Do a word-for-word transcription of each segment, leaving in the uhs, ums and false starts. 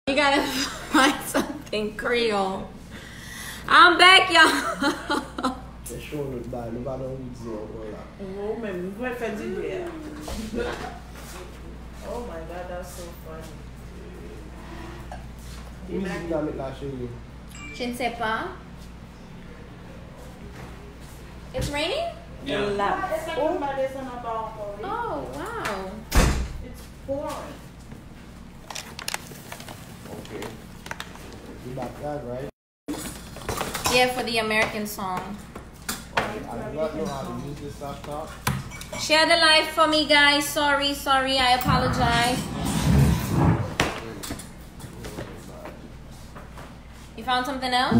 You gotta find something Creole. I'm back, y'all. Se show nou bay, nou pa nan wood zone ankò la. Ou menm, nou pral fè di bè a. Oh my God, that's so funny. Ki mizik nou ta met la, cheri? Je ne sais pas. It's raining? Yeah. Lap. Oh, wow. It's pouring. Okay. You back that, right? Yeah, for the American song. I do not know how to use this laptop. Share the live for me, guys. Sorry, sorry. I apologize. You found something else?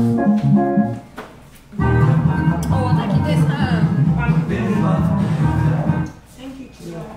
Oh, w ta kite sa. Thank you, Kiara.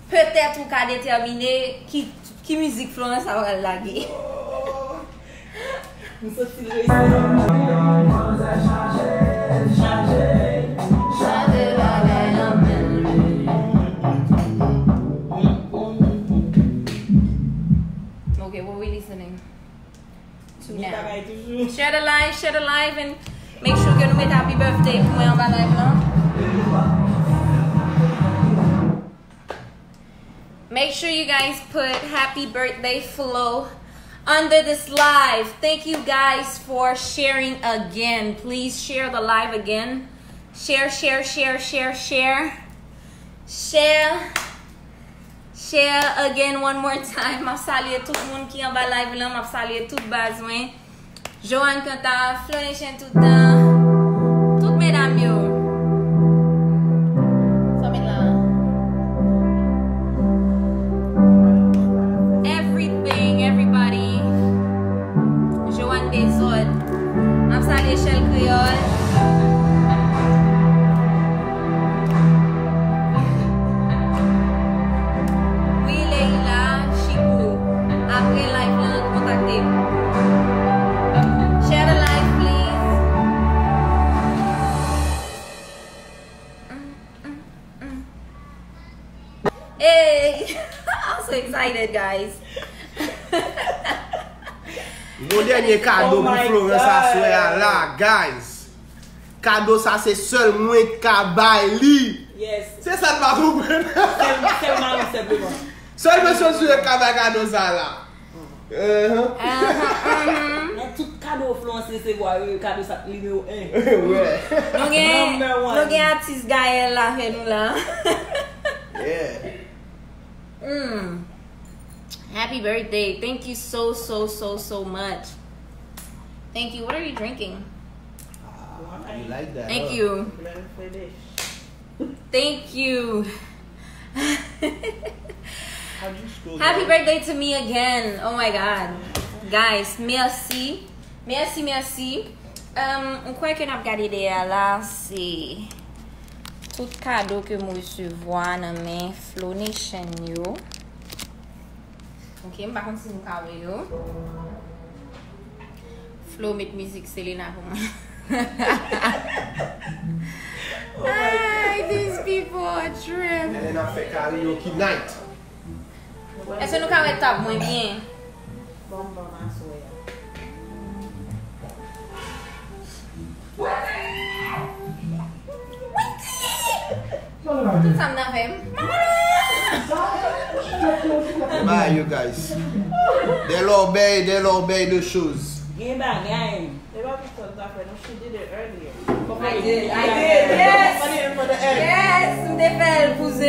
Petèt ou ka detèmine ki, ki mizik Florence a pral lage. M santi l resi. Okay, what we listening? Share the live, share the live, and make sure ke nou met happy birthday pou mwen anba live lan. Make sure you guys put happy birthday Flo under this live. Thank you guys for sharing again. Please share the live again. Share, share, share, share, share. Share. Share again one more time. M ap salye tout moun ki anba live lan. M ap salye tout baz mwen. Joanne Canta, Florence tout tan. Tout medam yo. Sa met la. Everything, everybody. Joanne Dezòd. M ap salye Shell Kreyòl. Wi, Leila Chicou. Apre live lan, kontakte m. Share the live, please. Hey! I'm so excited, guys. Yon dènye kado pou Florence aswè a la, guys. Kado sa se sèl mwen k ka bay li. Yes. Se sa n pa konprann. Sèl, sèl Maron senpleman. Sèl mesye sou yo k ka bay kado sa la. Nan tout kado Florence resevwa yo, kado sa nimewo en. Nou gen, nou gen atis Gaël la avè nou la. Yeah. Mm. Happy birthday. Thank you so, so, so, so much. Thank you. What are you drinking? Ah, you like that, huh? Thank you. Thank you. Happy birthday to me again. Oh my God. Guys, mèsi. Mèsi, mèsi. Um, m kwè ke n ap gade dèyè a la, se tout kado ke m resevwa nan men Flow Nation yo. Ok, m pa konn si nou ka wè yo. Flo met mizik Selena pou mwen. Ay, these people are trip. And then I feel karaoke night. Èske nou ka wè tab mwen byen? Bon, bon, aswè a. Tout sa m nan fè m. Bye, you guys. Des lorbeilles, des lorbeilles de choses. Gen bagay. E pa pou sa. I did, I did, yes. Yes, m te fè l pou ze.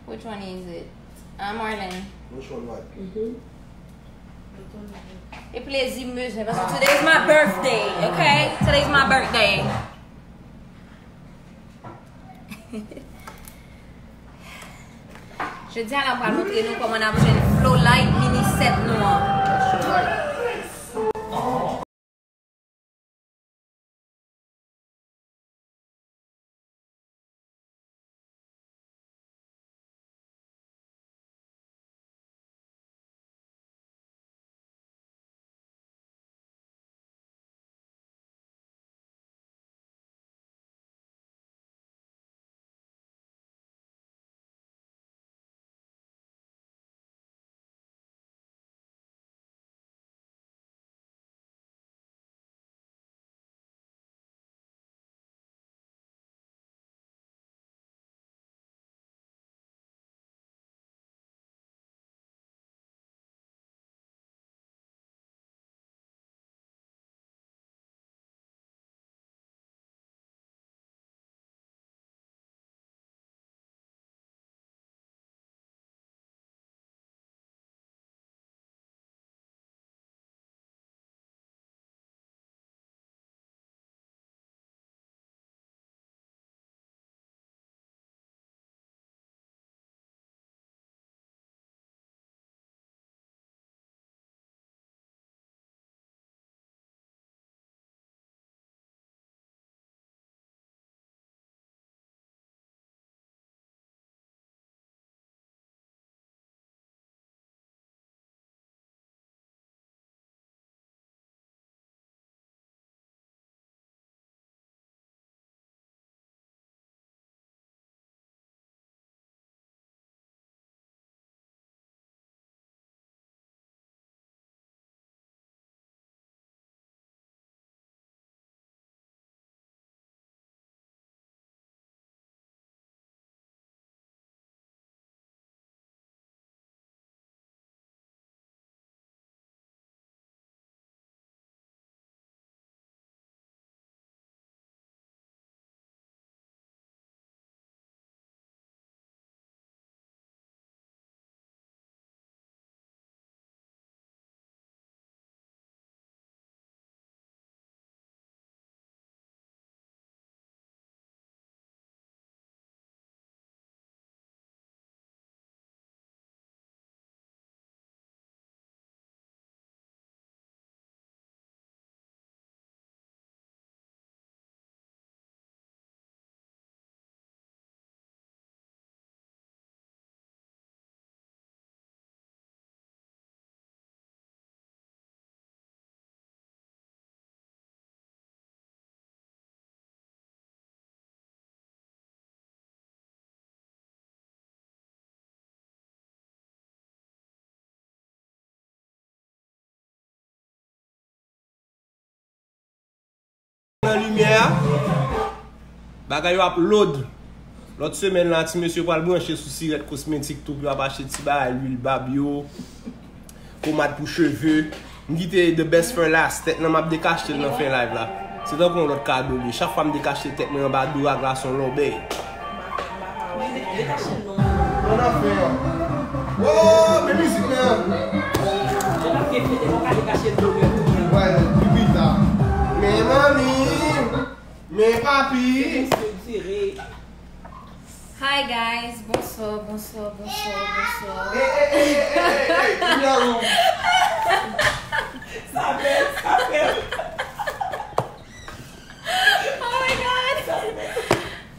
Which one is it? Ah, Marlon. Which one, what? E plezi m bezwen, paske today is my birthday, okay? Today is my birthday. Jodi a la, m pral montre nou kòman n ap jwenn Flow Light mini set nou an. Nan limyè a, bagay yo ap lòd. Lòt semèn la, ti mesye pral branche sou Sirèt Kosmetik tou, pou yo ap achte ti bagay, lwil bab yo, pomad pou cheve. M kite the best for last. Tèt nan m ap dekachte l nan fen live la. Se tankou yon lòt kado li. Chak fwa m dekachte tèt mwen anba dourag la, se yon lòbèy. Mwen nan fen an. Oh, men mizik la. Wè, pi pita. Men manmi, men papi. Hi guys, bonswa, bonswa, bonswa, bonswa. Hey, hey, hey, hey, hey, hey, hey, Sa bèl, sa bèl. Oh my god!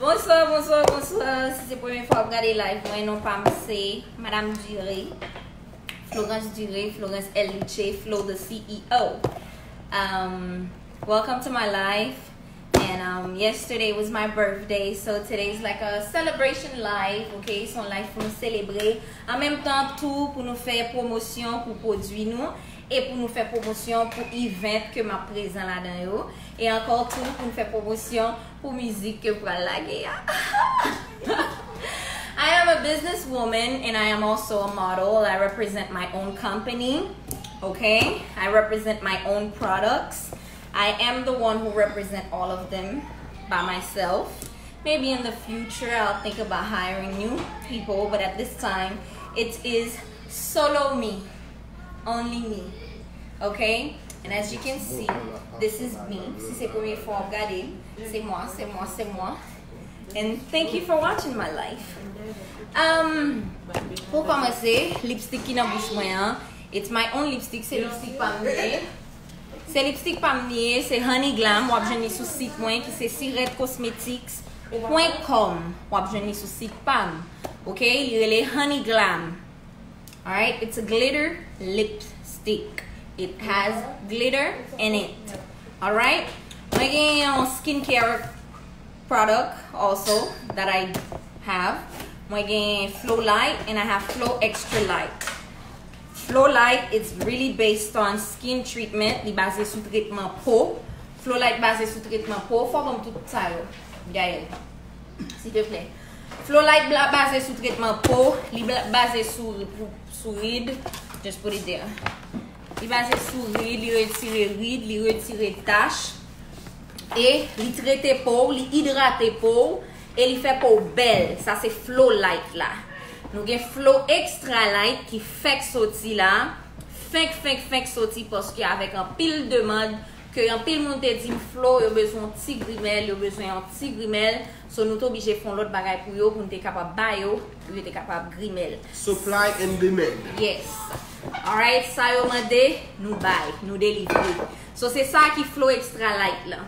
Bonswa, bonswa, bonswa. Si se premye fwa w ap gade live mwen, non pa m se Madame Duré. Florence Duré, Florence L. Luce, Flo the C E O. Um, welcome to my live. And um, yesterday was my birthday, so today's like a celebration live, ok? Se yon live pou nou selebre. An menm tan tou pou nou fè pwomosyon pou pwodui nou e pou nou fè pwomosyon pou event ke m ap prezan ladan yo. E ankò tou pou nou fè pwomosyon pou mizik ke m pral lage a. I am a businesswoman and I am also a model. I represent my own company, okay? I represent my own products. I am the one who represent all of them by myself. Maybe in the future I'll think about hiring new people, but at this time it is solo me, only me. Okay? And as you can see, this is me. Si se premye fwa w ap gade, se mwen, se mwen, se mwen. And thank you for watching my life. Um, pou kòmanse, lipstick ki nan bouch mwen an, it's my own lipstick, se lipstick pa m li ye. Se lipstick pa m li ye, se Honey Glam, w ap jwenn li sou sit mwen ki se sirèt cosmetics point com. W ap jwenn li sou sit pa m. Ok, li rele Honey Glam. Alright, it's a glitter lipstick. It has glitter in it. Alright? Mwen gen yon skincare product also that I have. Mwen gen Flow Light and I have Flow Extra Light. Flow Light is really based on skin treatment. Li baze sou tretman po. Flow Light baze sou tretman po. Fò ban m tout sa yo, Gaëlle. Silteplè. Flow Light bla- baze sou tretman po. Li bla- baze sou, sou rid. Just put it there. Li baze sou rid, li retire rid, li retire tach. E li trete po w, li idrate po w, e li fè po w bèl. Sa se Flow Light la. Nou gen Flow Extra Light ki fèk soti la. Fenk, fenk, fenk soti paske avèk anpil demann ke anpil moun te di m Flow, yo bezwen yon ti grimèl, yo bezwen yon ti grimèl. So nou te oblije fè yon lòt bagay pou yo, pou nou te kapab ba yo, pou yo te kapab grimèl. Supply and demand. Yes. Alright, sa yo mande, nou bay, nou delivre. So se sa ki Flow Extra Light lan.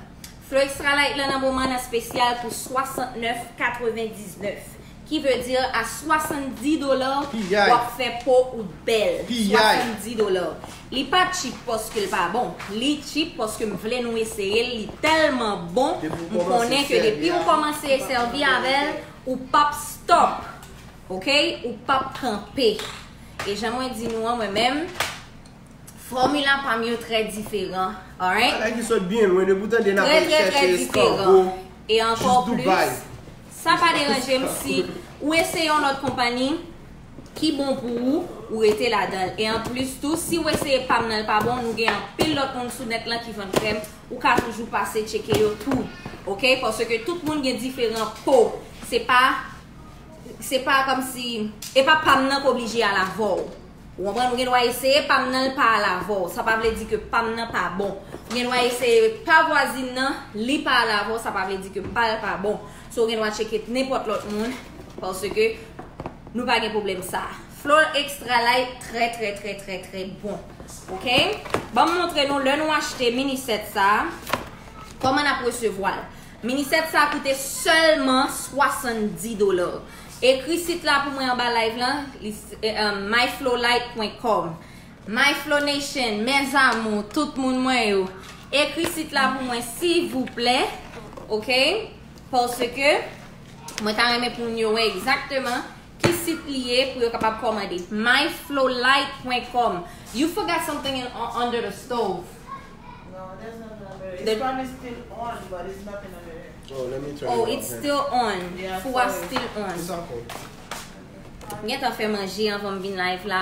Flow Extra Light lan nan moman nan spesyal pou swasantnèf katrevendiznèf. Ki vle di a swasanndis dola, Piyay. W ap fè po ou bèl. Piyay. Swasanndis dola. Li pa cheap paske l pa bon. Li cheap paske m vle nou eseye l. Li tèlman bon. Depi w M konnen kòmanse ke depi sèvi w a- kòmanse sèvi avè l, ou p ap stop. Ok? Ou p ap kanpe. E jan mwen di nou an, mwen menm, fòmila pa m yo trè diferan. Alright? Bagay ki sot byen lwen, depi w tande n ap Trè, trè, trè chèche diferan. escargot. E ankò Jis Dubai. Plis, sa pa deranje m si ou eseye yon lòt konpanyi ki bon pou ou, ou rete ladan l. E anplis tou, si ou eseye pa m nan l pa bon, nou gen anpil lòt moun sou nèt lan ki vann krèm, ou ka toujou pase tcheke yo tou. Ok? Paske tout moun gen diferan po. Se pa, se pa kòmsi, e pa pa m nan k oblije al avè w. Ou konprann? Ou gen dwa eseye pa m nan, l pa al avè w. Sa pa vle di ke pa m nan pa bon. Ou gen dwa eseye pa vwazin nan, li pa al avè w. Sa pa vle di ke pa l pa bon. So, ou gen dwa tcheke nenpòt lòt moun, paske nou pa gen pwoblèm sa. Flow Extra Light, trè, trè, trè, trè, trè bon. Ok? Ban m montre nou, lè nou achte mini sèt sa, kòman n ap resevwa l. Mini sèt sa koute sèlman swasanndis dola. Ekri sit la pou mwen anba live lan, li, eh, eh, my flow light point com. My Flow Nation, mes amours, tout moun mwen yo. Ekri sit la pou mwen, silvouplè. Ok? Paske mwen ta renmen pou moun yo wè egzakteman ki sit li ye pou yo kapab kòmande. My flow light point com. You forgot something in, under the stove. No, there's nothing under there. It's probably still on, but it's nothing under there. Oh, let me turn Oh, it it's off. Still on. Yeah, Four is sorry. Still on. It's okay. M gentan fè manje anvan m vin live la.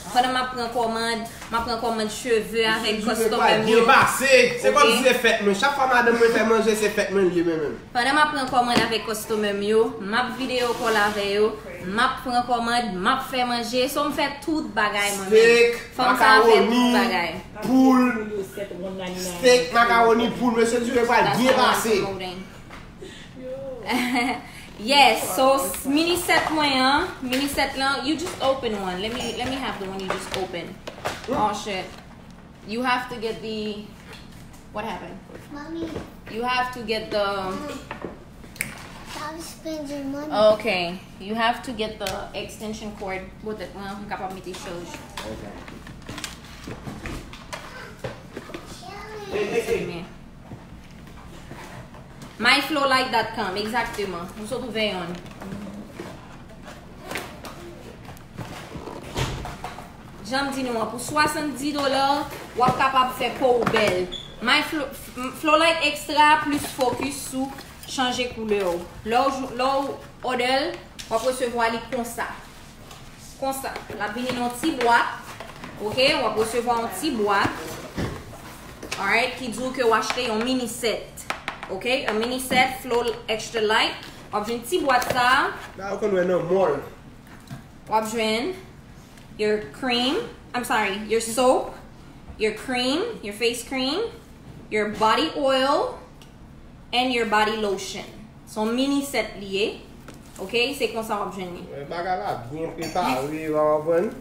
Pandan m ap pran kòmand, m ap pran kòmand cheve avèk customer m Byen yo. Pase. Se Ok. Kòm si se fèt mwen. Chak fwa madanm mwen fè manje, se fèt mwen li ye menm. Pandan m ap pran kòmand avèk customer m yo, m ap videyo call avè yo, m ap pran kòmand, m ap fè manje, so m fè tout bagay mwen menm. Steak, Fanm sa fè tout macaroni, bagay. Poul, steak, macaroni, poul, mesye Dure pral That's byen what I'm pase. Promoting. Yes, so s- mini set mwen an, mini set lan, you just open one. Let me let me have the one you just opened. Oh shit. You have to get the what happened? Mommy, You have to get the stop spending money. Okay. You have to get the extension cord. Poutèt mwen m kapab mete chaj. Hey, hey, hey. Men. my flow light dot com, egzakteman. Nou sot ouvè yon. Jan m di nou an, pou swasanndis dola, w ap kapab fè po w bèl. My Flo- F- Flowlight Extra plis fokis sou chanje koulè w. Lè w jou- lè w òdè l, w ap resevwa li konsa. Konsa. L ap vini nan yon ti bwat. Ok, w ap resevwa yon ti bwat. Alright, ki di w ke w achte yon mini set. Ok, a mini set Flow Extra Light. W ap jwenn ti bwat sa. Sa yo konn wè nan mall. W ap jwenn your cream, I'm sorry, your soap, your cream, your face cream, your body oil, and your body lotion. Se yon mini set li ye. Ok, se konsa w ap jwenn li. Men bagay la byen prepare, w konprann?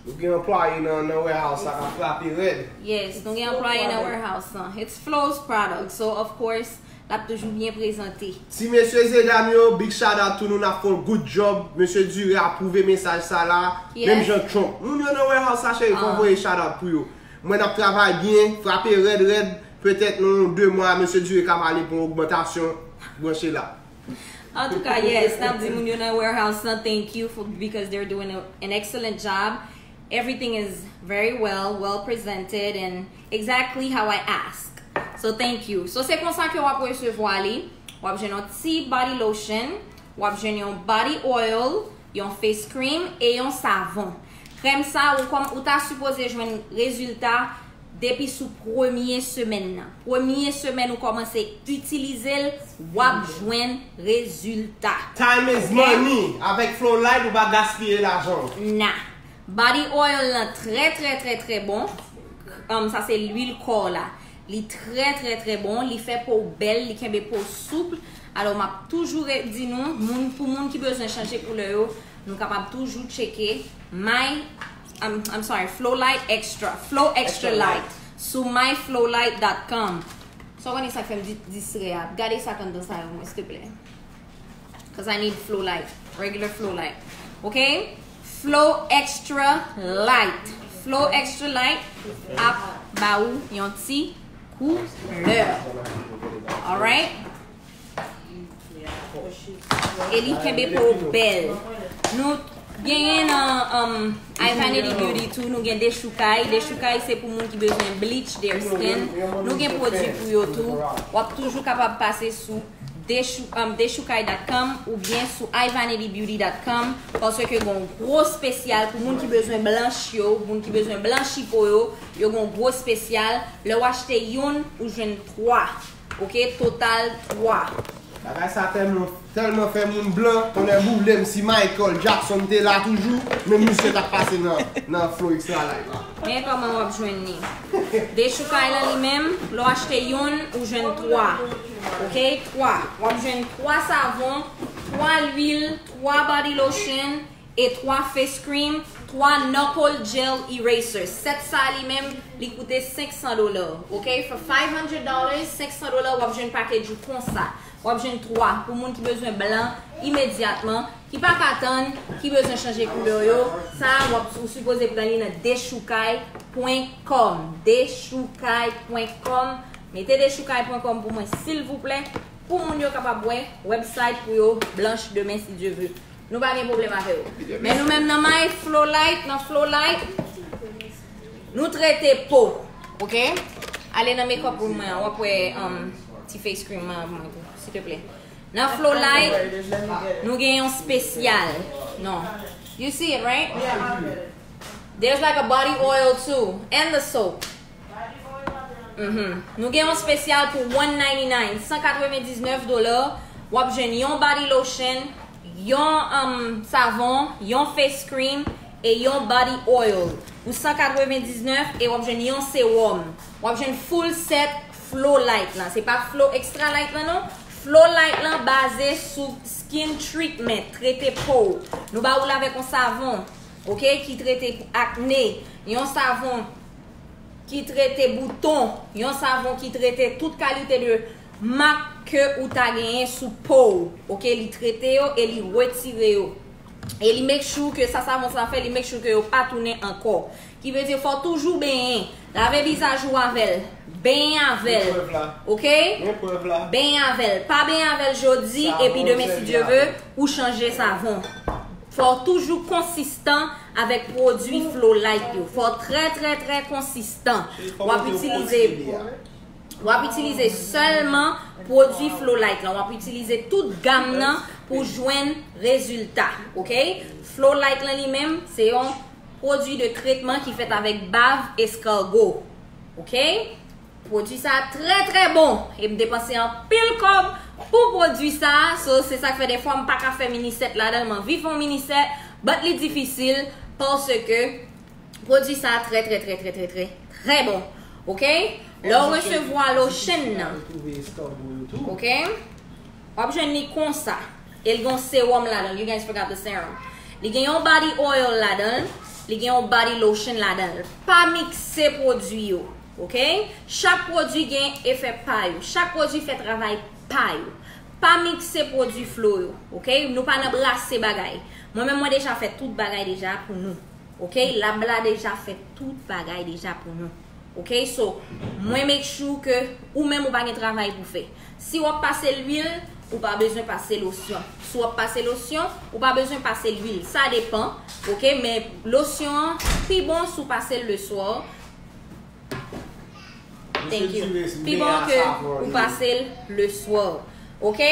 Nou gen anplwaye nan nan warehouse la k ap frape rèd. Yes, nou gen anplwaye nan warehouse lan. It's Flo's product, so of course, l ap toujou byen prezante. Ti mesye e dam yo, big shout out to nou, n ap fè yon good job. Mesye Dure apwouve mesaj sa la. Yes. Menm jan Trump. Moun yo nan warehouse la, cheri, fò Ah. voye shout out pou yo. Mwen n ap travay byen, frape rèd rèd. Petèt nan de mwa, mesye Dure ka pale pou yon ogmantasyon. Branche la. An tou ka, yes, n ap di moun yo nan warehouse lan thank you for, because they're doing a- an excellent job. Everything is very well, well presented and exactly how I ask. So thank you. So se konsa ke w ap resevwa li. W ap jwenn yon ti body lotion, w ap jwenn yon body oil, yon face cream e yon savon. Krèm sa ou kòm ou ta sipoze jwenn rezilta depi sou premye semèn nan. Premye semèn ou kòmanse itilize l, w ap jwenn rezilta. Time is money. Avèk Flow Light, ou pa gaspiye lajan w. Nah. Body oil lan trè trè trè trè bon. Um, sa se lwil kò la. Li trè trè trè bon. Li fè po w bèl, li kenbe po w soup. Alò m ap toujou re- di nou, moun pou moun ki bezwen chanje koulè yo, nou kapab toujou tcheke My, I'm, I'm sorry, Flow Light Extra, Flow Extra Light sou my flow light dot com. Sa w konnen sa k fè m di- distrè a? Gade sa k anndan sa yo mwen, silteplè. Cause I need Flow Light, regular Flow Light. Ok? Flow Extra Light. Flow Extra Light ap ba ou yon ti koulè. Alright? E li kenbe po w bèl. Nou genyen nan um, I Vanity Beauty tou, nou gen dechoukay. Dechoukay se pou moun ki bezwen bleach their skin. Nou gen pwodui pou yo tou. W ap toujou kapab pase sou dechoukay dot com oubyen sou I vanity beauty dot com paske gen yon gwo espesyal pou moun ki bezwen blanch yo, moun ki bezwen blanchi po yo, yo gen yon gwo espesyal. Lè w achte youn, ou jwenn twa. Ok, total twa. Bagay sa tèlman tèlman fè moun blan, tonnè boule m, si Michael Jackson te la toujou, menm misye t ap pase nan nan Flow Extra Light la. Men kòman w ap jwenn li. Dechoukay lan li menm, lè w achte youn, ou jwenn twa. Ok, twa. W ap jwenn twa savon, twa lwil, twa body lotion, e twa face cream, twa knuckle gel eraser. Set sa li menm, li koute senk san dola. Ok, for five hundred dollars, senk san dola, w ap jwenn package ou konsa. W ap jwenn twa pou moun ki bezwen blan imedyatman, ki pa ka tann, ki bezwen chanje koulè yo. Sa a, w ap ou sipoze pran li nan dechoukay pwen kòm. Dechoukay pwen kòm. Mete dechoukay pwen kòm pou mwen, silvouplè, pou moun yo kapab wè website pou yo blanch demen, si Dye ve. Nou pa gen pwoblèm avè yo. Men nou menm nan My Flow Light, nan Flow Light, nou trete po. Ok? Ale nan makeup room mwen an, w ap wè um, ti face cream mwen an pou mwen tou, silteplè. Nan Flow Light, nou gen yon spesyal. Non. You see it, right? There's like a body oil too, and the soap. Mhm. Nou gen yon spesyal pou one ninety-nine, san katrevendiznèf dola. W ap jwenn yon body lotion, yon um, savon, yon face cream e yon body oil pou san katrevendiznèf e w ap jwenn yon sewòm. W ap jwenn full set Flow Light lan. Se pa Flow Extra Light lan non. Flow Light lan baze sou skin treatment, trete po w. Nou ba ou l avèk yon savon, ok, ki trete pou akne, yon savon ki trete bouton, yon savon ki trete tout kalite de mak ke ou ta genyen sou po w, ok, li trete yo e li retire yo. E li make sure ke sa savon sa fè, li make sure ke yo pa tounen ankò. Ki vle di fò w toujou benyen, lave vizaj ou avè l, benyen avè l, ok? Benyen avè l. Pa benyen avè l jodi, epi demen, si Dye ve, ou chanje savon. Fò w toujou konsistan avèk pwodui Flow Light yo. Fò w trè, trè, trè konsistan. W ap itilize, w ap itilize sèlman pwodui Flow Light lan. W ap itilize tout gam nan pou jwenn rezilta. Ok? Flow Light lan li menm, se yon pwodui de tretman ki fèt avèk bav eskargo. Ok? Pwodui sa a trè, trè bon. E m depanse anpil kòb pou pwodui sa a. So, se sa k fè defwa m pa ka fè mini set ladan l. M anvi fè yon mini set, but li difisil paske pwodui sa a trè, trè, trè, trè, trè, trè, trè bon. Ok? Lè w resevwa lotion nan. Ok? W ap jwenn li konsa. E l gen yon sewòm ladan l. You guys forgot the serum. Li gen yon body oil ladan l. Li gen yon body lotion ladan l. Pa mikse pwodui yo. Ok? Chak pwodui gen efè pa yo. Chak pwodui fè travay pa yo. Pa mikse pwodui Flow yo. Ok? Nou pa nan brase bagay. Mwen menm mwen deja fè tout bagay deja pou nou. Ok? Lab la deja fè tout bagay deja pou nou. Ok? So, mwen make sure ke ou menm ou pa gen travay pou fè. Si w ap pase lwil, ou pa bezwen pase losyon. Si w ap pase losyon, ou pa bezwen pase lwil. Sa depan. Ok? Men losyon an pi bon si w pase l le soir. Thank you. Pi bon ke ou pase l le soir. Ok?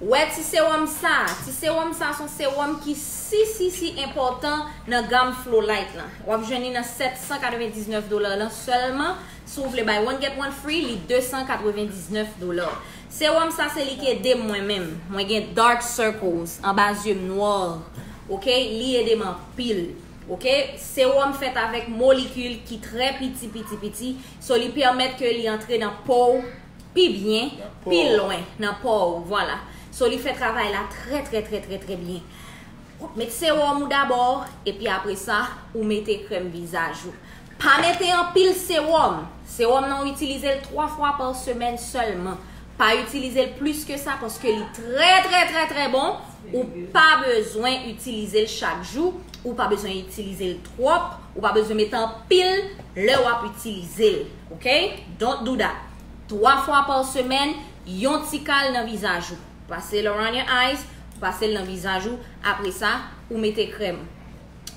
Wè ti sewòm sa. Ti sewòm sa se yon sewòm ki si, si, si enpòtan nan gam Flow Light lan. W ap jwenn li nan sèt san katrevendiznèf dola lan sèlman. Si w vle bay one get one free, li de san katrevendiznèf dola. Sewòm sa se li ki ede m mwen menm. Mwen gen dark circles anba zye m nwa. Ok? Li ede m anpil. Ok? Sewòm fèt avèk molikil ki trè piti, piti, piti. So, li pèmèt ke li antre nan po w pi byen, pi lwen nan po w. Vwala. So, li fè travay la trè, trè, trè, trè, trè byen. W ap met sewòm ou dabò, epi apre sa, ou mete krèm vizaj ou. Pa mete anpil sewòm. Sewòm nan, ou itilize l twa fwa pa semèn sèlman. Pa itilize l plis ke sa, paske li trè, trè, trè, trè bon. Ou pa bezwen itilize l chak jou. Ou pa bezwen itilize l twòp. Ou pa bezwen mete anpil lè w ap itilize l. Ok? Don't do that. Twa fwa pa semèn, yon ti kal nan vizaj ou. Pase l around your eyes, pase l nan vizaj ou. Apre sa, ou mete krèm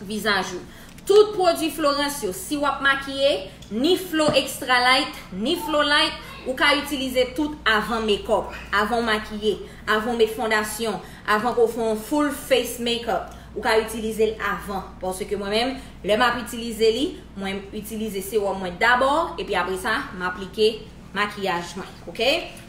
vizaj ou. Tout pwodui Florence yo, si w ap makiye, ni Flow Extra Light, ni Flow Light, ou ka itilize tout avan makeup, avan w makiye, avan w met fondasyon, avan ke w fè yon full face makeup, ou ka itilize l avan. Paske mwen menm, lè m ap itilize li, mwen itilize sewòm mwen dabò, epi apre sa, m aplike makiyaj mwen, ok?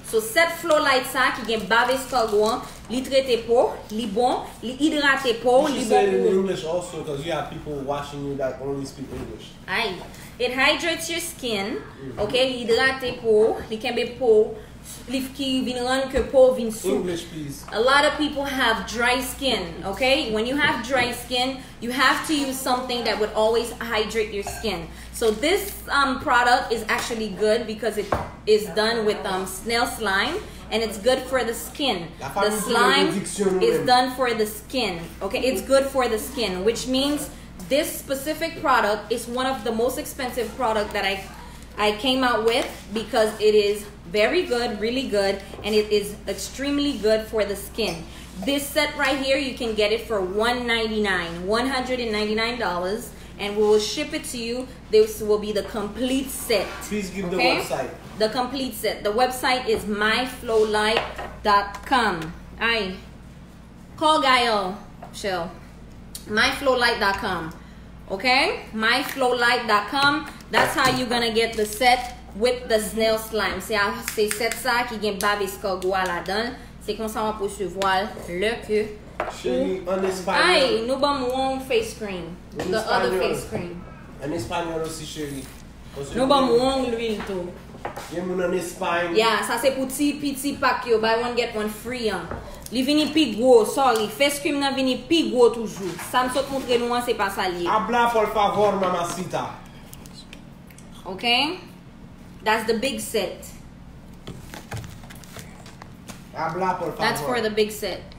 So, set Flow Light sa ki gen bav escargot an, li trete po, li bon, li idrate po, li bon pou. You should say it in English also, 'cause you have people watching you that only speak English. Ay, it hydrates your skin, ok? Li idrate po, li kenbe po, li ki vin rann ke po vin soup. English, please. A lot of people have dry skin, ok? When you have dry skin, you have to use something that would always hydrate your skin. So this um, product is actually good because it is done with um, snail slime and it's good for the skin. The slime is done for the skin. Okay, it's good for the skin, which means this specific product is one of the most expensive product that I I came out with because it is very good, really good, and it is extremely good for the skin. This set right here, you can get it for one ninety-nine, one hundred and ninety-nine dollars, and we will ship it to you. This will be the complete set. Please give the website. The complete set. The website is my flow light dot com. Ay. Call Gael, Shell. my flow light dot com. Okay? my flow light dot com. That's how you're gonna get the set with the snail slime. Se a, se set sa ki gen bav escargot a ladan l. Se konsa w ap resevwa l lè ke Cheri, ann espanyòl. Ay, nou ban m wrong face cream. The other face cream. Ann espanyòl osi, cheri. Nou ban m wrong lwil tou. Gen moun ann Espay. Ya, sa se pou ti piti pak yo, buy one get one free an. Li vini pi gwo, sorry. Face cream nan vini pi gwo toujou. Sa m sot montre nou an, se pa sa l ye. Habla, por favor, mamacita. Okay? That's the big set. Habla, por favor. That's for the big set.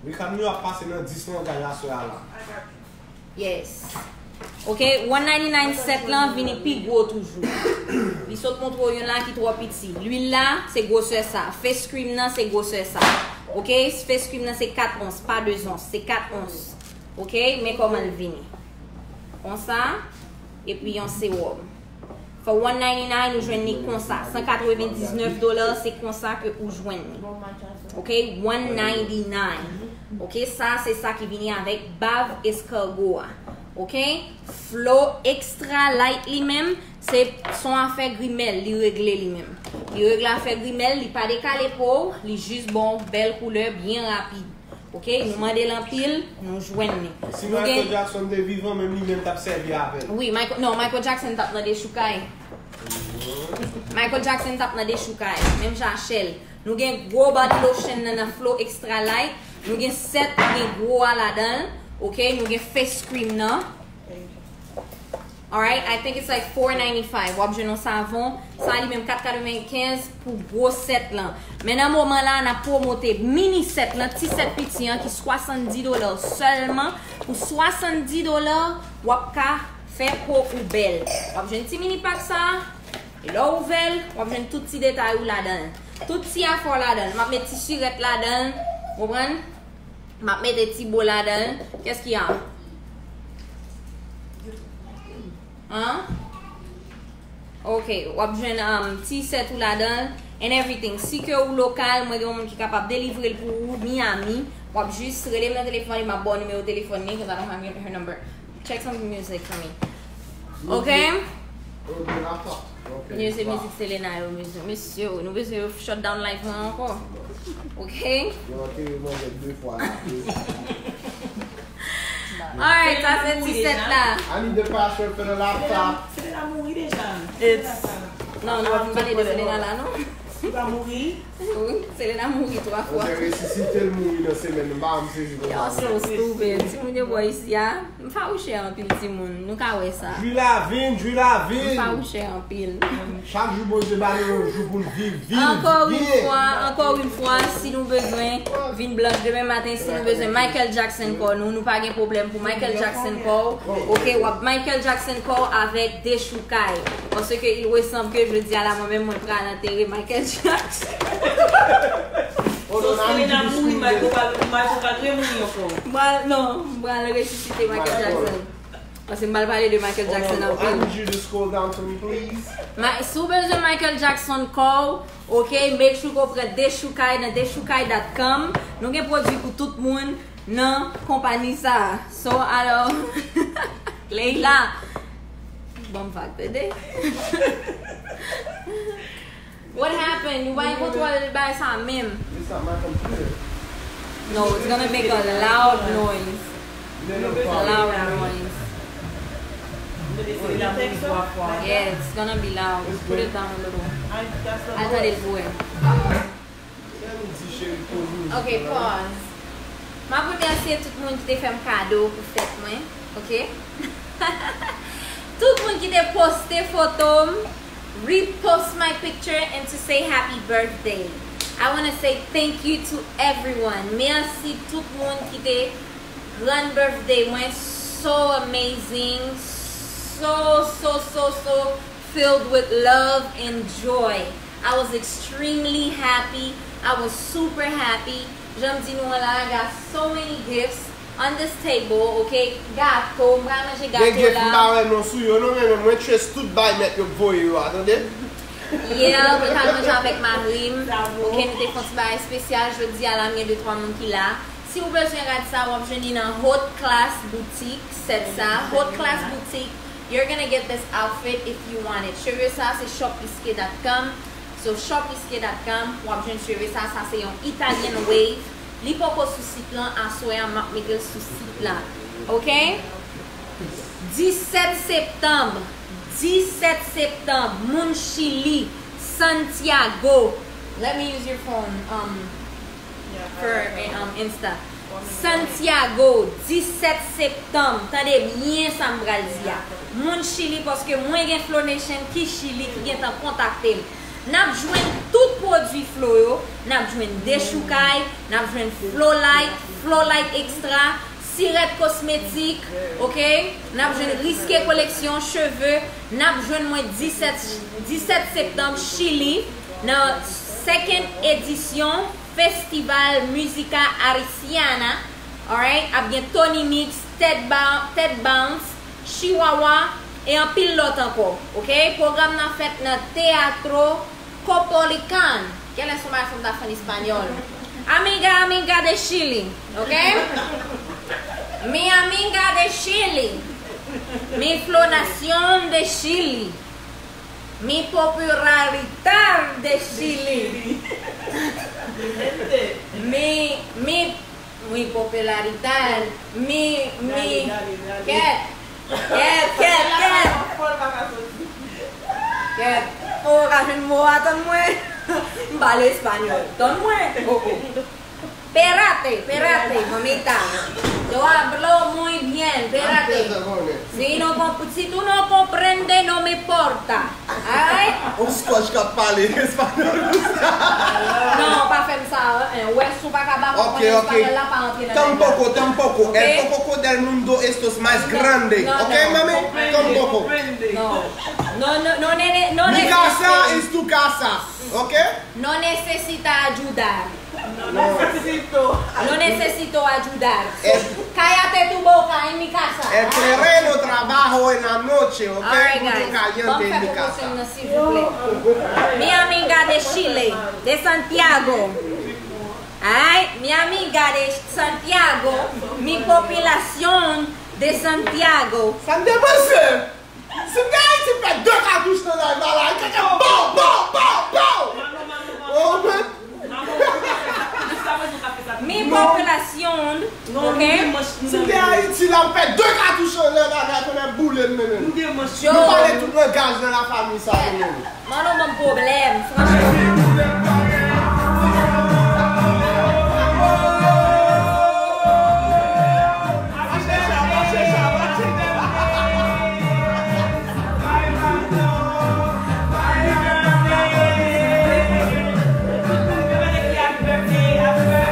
Wi, kanyo ap pase nan dis langaj aswè a la. Yes. Ok, one ninety-nine set lan vini pi gwo toujou. Li sot montre w yon la ki twò piti. Lwil la, se gwosè sa. Face cream nan, se gwosè sa. Ok, face cream nan se kat ons, pa de ons, se kat ons. Ok, men kòman l vini. Konsa, epi yon sewòm. For one ninety-nine, ou jwenn li konsa. San katrevendiznèf dola, se konsa ke ou jwenn li. Ok, one ninety-nine. Ok, sa, se sa ki vini avèk bav escargot a. Ok, Flow Extra Light li menm, se, se yon afè grimèl, li regle li menm. Li regle afè grimèl, li pa dekale po w, li jis ba w bèl koulè byen rapid. Ok, nou mande l anpil, nou jwenn li. Si Michael Jackson te vivan, menm li menm t ap sèvi avè l. Wi, Michael, non, Michael Jackson t ap nan dechoukay. Michael Jackson t ap nan dechoukay, menm jan Shell. Nou gen gwo body lotion nan, nan Flow Extra Light. Nou gen set, nou gen gwo a ladan l. Ok, nou gen face cream nan. Alright, I think it's like four ninety-five. W ap jwenn yon savon. Sa li menm kat katrevenkenz pou gwo set lan. Men nan moman la, n ap pwomote mini set lan, ti set piti an ki swasanndis dola sèlman. Pou swasanndis dola, w ap ka fè po ou bèl. W ap jwenn ti mini pak sa. E lè w ouvè l, w ap jwenn tout ti detay ou ladan l. Tout ti afè w ladan l. M ap met ti sirèt ladan l. Konprann? M ap mete ti bo ladan l. Qu'est-ce qu'il y a? Hein? Ok, w ap jwenn, um, ti set ou ladan l and everything. Si ke ou lokal, mwen gen yon moun ki kapab delivre l pou ou, Miami. W ap jis rele m nan telefòn li, m ap ba w nimewo telefòn li, 'cause I don't have her number. Check some music for me. Ok? Mesye, mizik Selena yo, mesye, mesye, nou bezwen yo shut down live lan ankò. Ok? Yo antere mwen de fwa la. Alright, sa se ti set la. I need the password for the laptop. Selena mouri deja. It's... Non, nou pa vin pale de Selena la, non. Li pa mouri? Wi, Selena mouri twa fwa. Yo te resisite l mouri nan semèn nan, m pa janm sezi konsa. Y'all so stupid. Timoun yo bò isi a. M fawouche anpil, timoun. Nou ka wè sa. Jwi la vin, jwi la vin. M fawouche anpil. Chak jou Bondye ba nou yon jou pou n viv, viv, viv. Encore une fois, encore une fois, si nou bezwen vin blanch demen maten, si nou bezwen Michael Jackson kò nou, nou pa gen pwoblèm pou Michael Jackson kò w. Ok, w ap Michael Jackson kò w avèk dechoukay. Paske il ressemble que jodi a la, mwen menm, mwen pral antere Michael Jackson. So, Selena mouri, Michael pral, Michael pral remouri ankò. M pral, non, m pral resisite Michael Jackson. Paske m pral pale de Michael Jackson anpil. I need you to scroll down to me, please. Ma-, si w bezwen Michael Jackson kò w, ok, make sure ke w pran dechoukay nan dechoukay dot com. Nou gen pwodui pou tout moun nan konpayi sa a. So, alò, Leila, bon, m fak tande. What happened? Ou pa gen kontwòl bagay sa menm? It's not my computer. No, it's gonna make a loud noise. Loud noise. Yeah, it's gonna be loud. Put it down a little. Al tande l pou wè. Ok, pause. M ap remèsye tout moun ki te fè m kado pou fèt mwen, ok? Tout moun ki te poste foto m, repost my picture and to say happy birthday. I wanna say thank you to everyone. Mèsi tout moun ki te rann birthday mwen so amazing, so, so, so, so filled with love and joy. I was extremely happy. I was super happy. Jan m di nou an la, I got so many gifts. On this table, ok? Gato, m pral manje gato la. Degre, m pa wè non sou yo non, men mwen trace tout bay nèt yo voye yo a, tande? Yeah, mwen pral manje avèk mari m. Ok, nou te fè yon ti bagay espesyal jodi a la, m gen de twa moun ki la. Si w bezwen rad sa, w ap jwenn li nan Haute Classe Boutique, sèt sa, Haute Classe Boutique. You're gonna get this outfit if you want it. Cheve sa, se shop iske dot com. So, shop iske dot com, w ap jwenn cheve sa, sa se yon Italian wave. Li poko sou sit lan, aswè a m ap mete l sou sit la. Ok? Disèt septanm, disèt septanm, moun Chili, Santiago. Let me use your phone, um, for, um, Insta. Santiago, disèt septanm. Tande byen sa m pral di a. Moun Chili, paske mwen gen Flow Nation ki Chili, ki gentan kontakte m. N ap jwenn tout pwodui Flow yo, n ap jwenn dechoukay, n ap jwenn Flow Light, Flow Light Extra, sirèt kosmetik, ok? N ap jwenn Risqué Collection, cheve, n ap jwenn mwen disèt, disèt septanm, Chili, nan second edisyon Festival Música Haitiana, alright? Ap gen Tony Mix, Ted, ba Ted Bounce, Chihuahua, e anpil lòt ankò, ok? Pwogram nan fèt nan Teatro Copolicán. Genlè se yon bagay fò m ta fè an espanyòl. Amiga, amiga de Chile, ok? Mi amiga de Chile. Mi floración de Chile. Mi popularidad de Chile. Mi, mi, mi popularidad. Mi, mi. Kèt. Kèt, kèt, kèt. Kèt. O, ka jwenn mo a, tann mwen. M pale espanyòl. Tann mwen. O, o. Espérate, espérate, mamita. Yo hablo muy bien, espérate. Si no comp-, si tú no comprendes, no me importa. Ay. On scotch k ap pale espanyòl. Non, pa fè m sa, hein. Wè, si w pa ka ba m konprann espanyòl la, pa antre nan nèg la. Tampoco, tampoco. El poco del mundo esto es más grande. Ok, mami? Tampoco. No, no, no, nene, no. Mi casa es tu casa. Ok? No necesita ayudar. No necesito. No necesito ayudar. So, cállate tu boca en mi casa. El terreno trabajo en la noche, ok? Alright, guys. Punto caliente en mi casa. Ban m fè pwomosyon m nan, silvouplè. Mi amiga de Chile, de Santiago. Alright, mi amiga de Santiago, mi populación de Santiago. Sa m te panse. Si m te Ayiti, m fè de katouch nan live la, la, kaka, pow, pow, pow, pow! Oh, man. Mi populación, ok? Si m te Ayiti, la, m fè de katouch nan live la, la, konnen boule m, men, men. Nou pale tout langaj nan lafanmi sa, men, men. Manno ban m pwoblèm, franchman.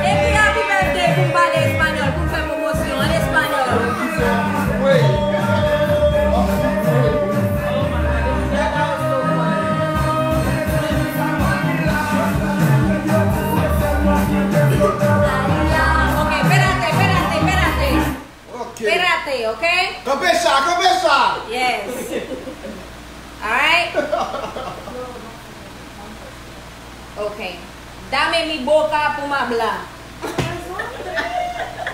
Epi happy birthday pou m pale espanyòl, pou m fè pwomosyon an espanyòl. Ok, espérate, espérate, espérate. Ok. Espérate, ok? Kanpe sa, kanpe sa! Yes. Alright? Ok. Dame mi boca pa m hablar.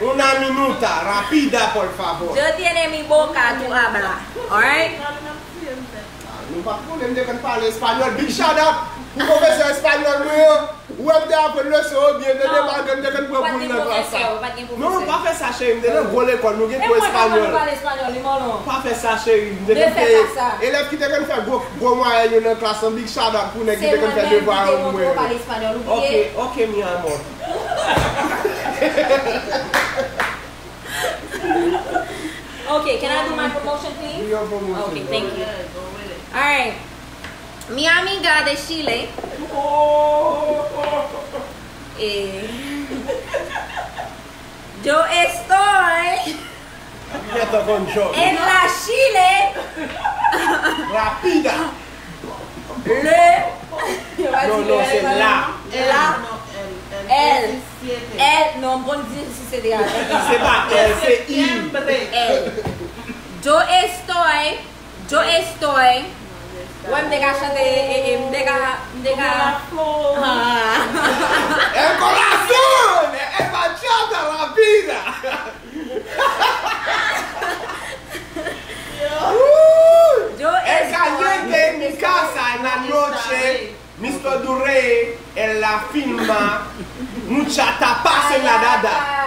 Una minuta, rápida, por favor. Yo tiene mi boca tu habla. Alright? Ah, nou pa konnen, m te konn pale espanyòl. Big shout out pou pwofesè espanyòl mwen an. Ou wè m te aprann leson yo byen, de depa m te konn pran poul nan klas la. Non, pa fè sa, cheri, m te nan gwo lekòl, nou gen kou espanyòl. Pa fè sa, cheri, m te konn fè elèv ki te konn fè gwo, gwo mwayèn yo nan klas lan, big shout out pou nèg ki te konn fè devwa yo pou mwen. Ok, ok, mi amor. Ok, can I do my promotion, please? Do your promotion. Ok, thank you. Alright. Mi amiga de Chile. Eh, yo estoy en la Chile. Rapida. Le. Non, non, se la. La. El. El. Non, m konn di si se de a. Se pa el, se Estoy, Yo estoy. Wè, m te ka chante, e, e, m te ka, m te ka. Ah. El corazón es bachata la vida. Yo estoy. El caliente en mi casa en la noche. Mister Dure, el la firma, mucha tapas en la dada.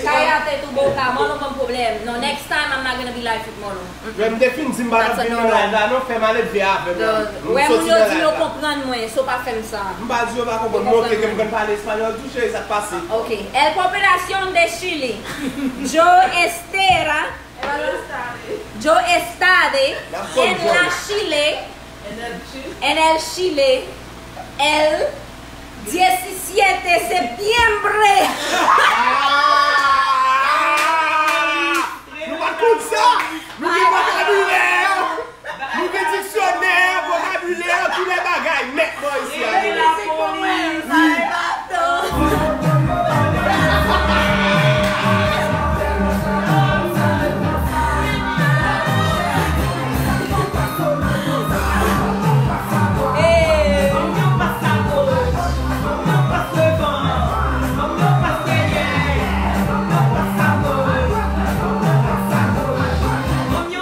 Cállate tu boca, Molo ban m pwoblèm. No, next time I'm not gonna be live with Molo. Yo, m te fin di m pa t ap vin nan live la, non, fè m ale vye avè m. Wè, moun yo di yo konprann mwen, so pa fè m sa. M pa di yo pa konprann mwen, oke, ke m konn pale espanyòl tou, cheri, sa k pase. Ok. El Populacion de Chile. Yo estera Yo estaré en la Chile, en el Chile, el diecisiete septiembre. Nou pa t konn sa! Nou gen vokabilè! Nou gen diksyonè, vokabilè, tout lè bagay nèt bò isi a. Wi.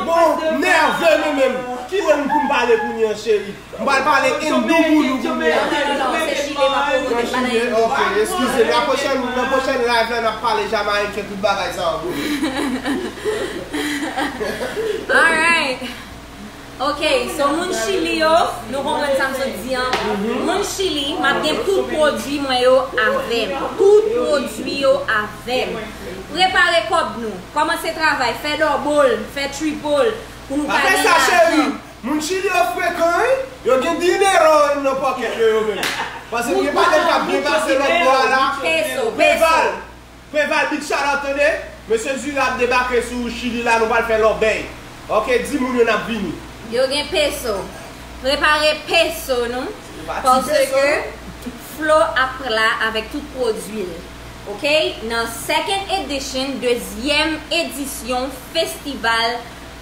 Bon, nève nou menm. Ki lang pou m pale kounye a, cheri? M pral pale endouboulou kounye a. Non, non, non, se chile m ap pwomote, m pa nan endou. Ok, eskize. La pwochèn, nan pwochèn live la, n ap pale jamayiken, tout bagay sa yo, bro. Alright. Ok, so moun Chili yo, nou konprann sa m sot di an. Moun Chili, m ap gen tout pwodui mwen yo avè m. Tout pwodui yo avè m. Prepare kòb nou. Kòmanse travay, fè double, fè triple, pou nou ka gen lajan. Pa fè sa, cheri. Moun Chili yo frekan, wi. Yo gen dinero nan pòkèt yo, yo menm. Paske gen pa de k ap byen pase lòt bò a la. Peso, peso. Preval, Preval, big shout out, tande. Mesye Dure ap debake sou Chili la, nou pral fè lòbèy. Ok, di moun yo n ap vini. Yo gen peso. Prepare peso nou. Paske Flo ap la avèk tout pwodui l. Ok, nan second edition, dezyèm edisyon Festival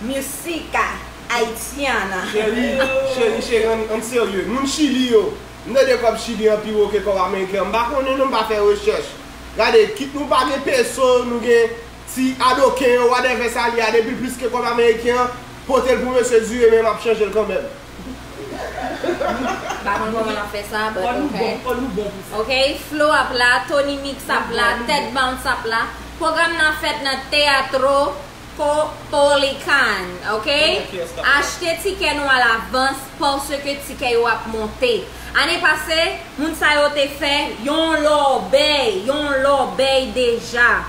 Musica Haitiana. Cheri, cheri, cheri, ann, ann serye. Moun Chili yo, m tande kòb Chili an pi wo ke kòb Ameriken an. M pa konnen non, m pa fè rechèch. Gade, kit nou pa gen peso, nou gen ti adoken yo, whatever sa li a, depi l plis ke kòb Ameriken an, pote l pou Mesye Dure, men m ap chanje l kanmenm. M pa konn kòman n ap fè sa, but ok. Ok, Flo ap la, Tony Mix ap la, Ted Bounce ap la. Pwogram nan fèt nan Teatro Copolicán, ok? Achte tikè nou alavans, paske tikè yo ap monte. Ane pase, moun sa yo te fè yon lòbèy, yon lòbèy deja.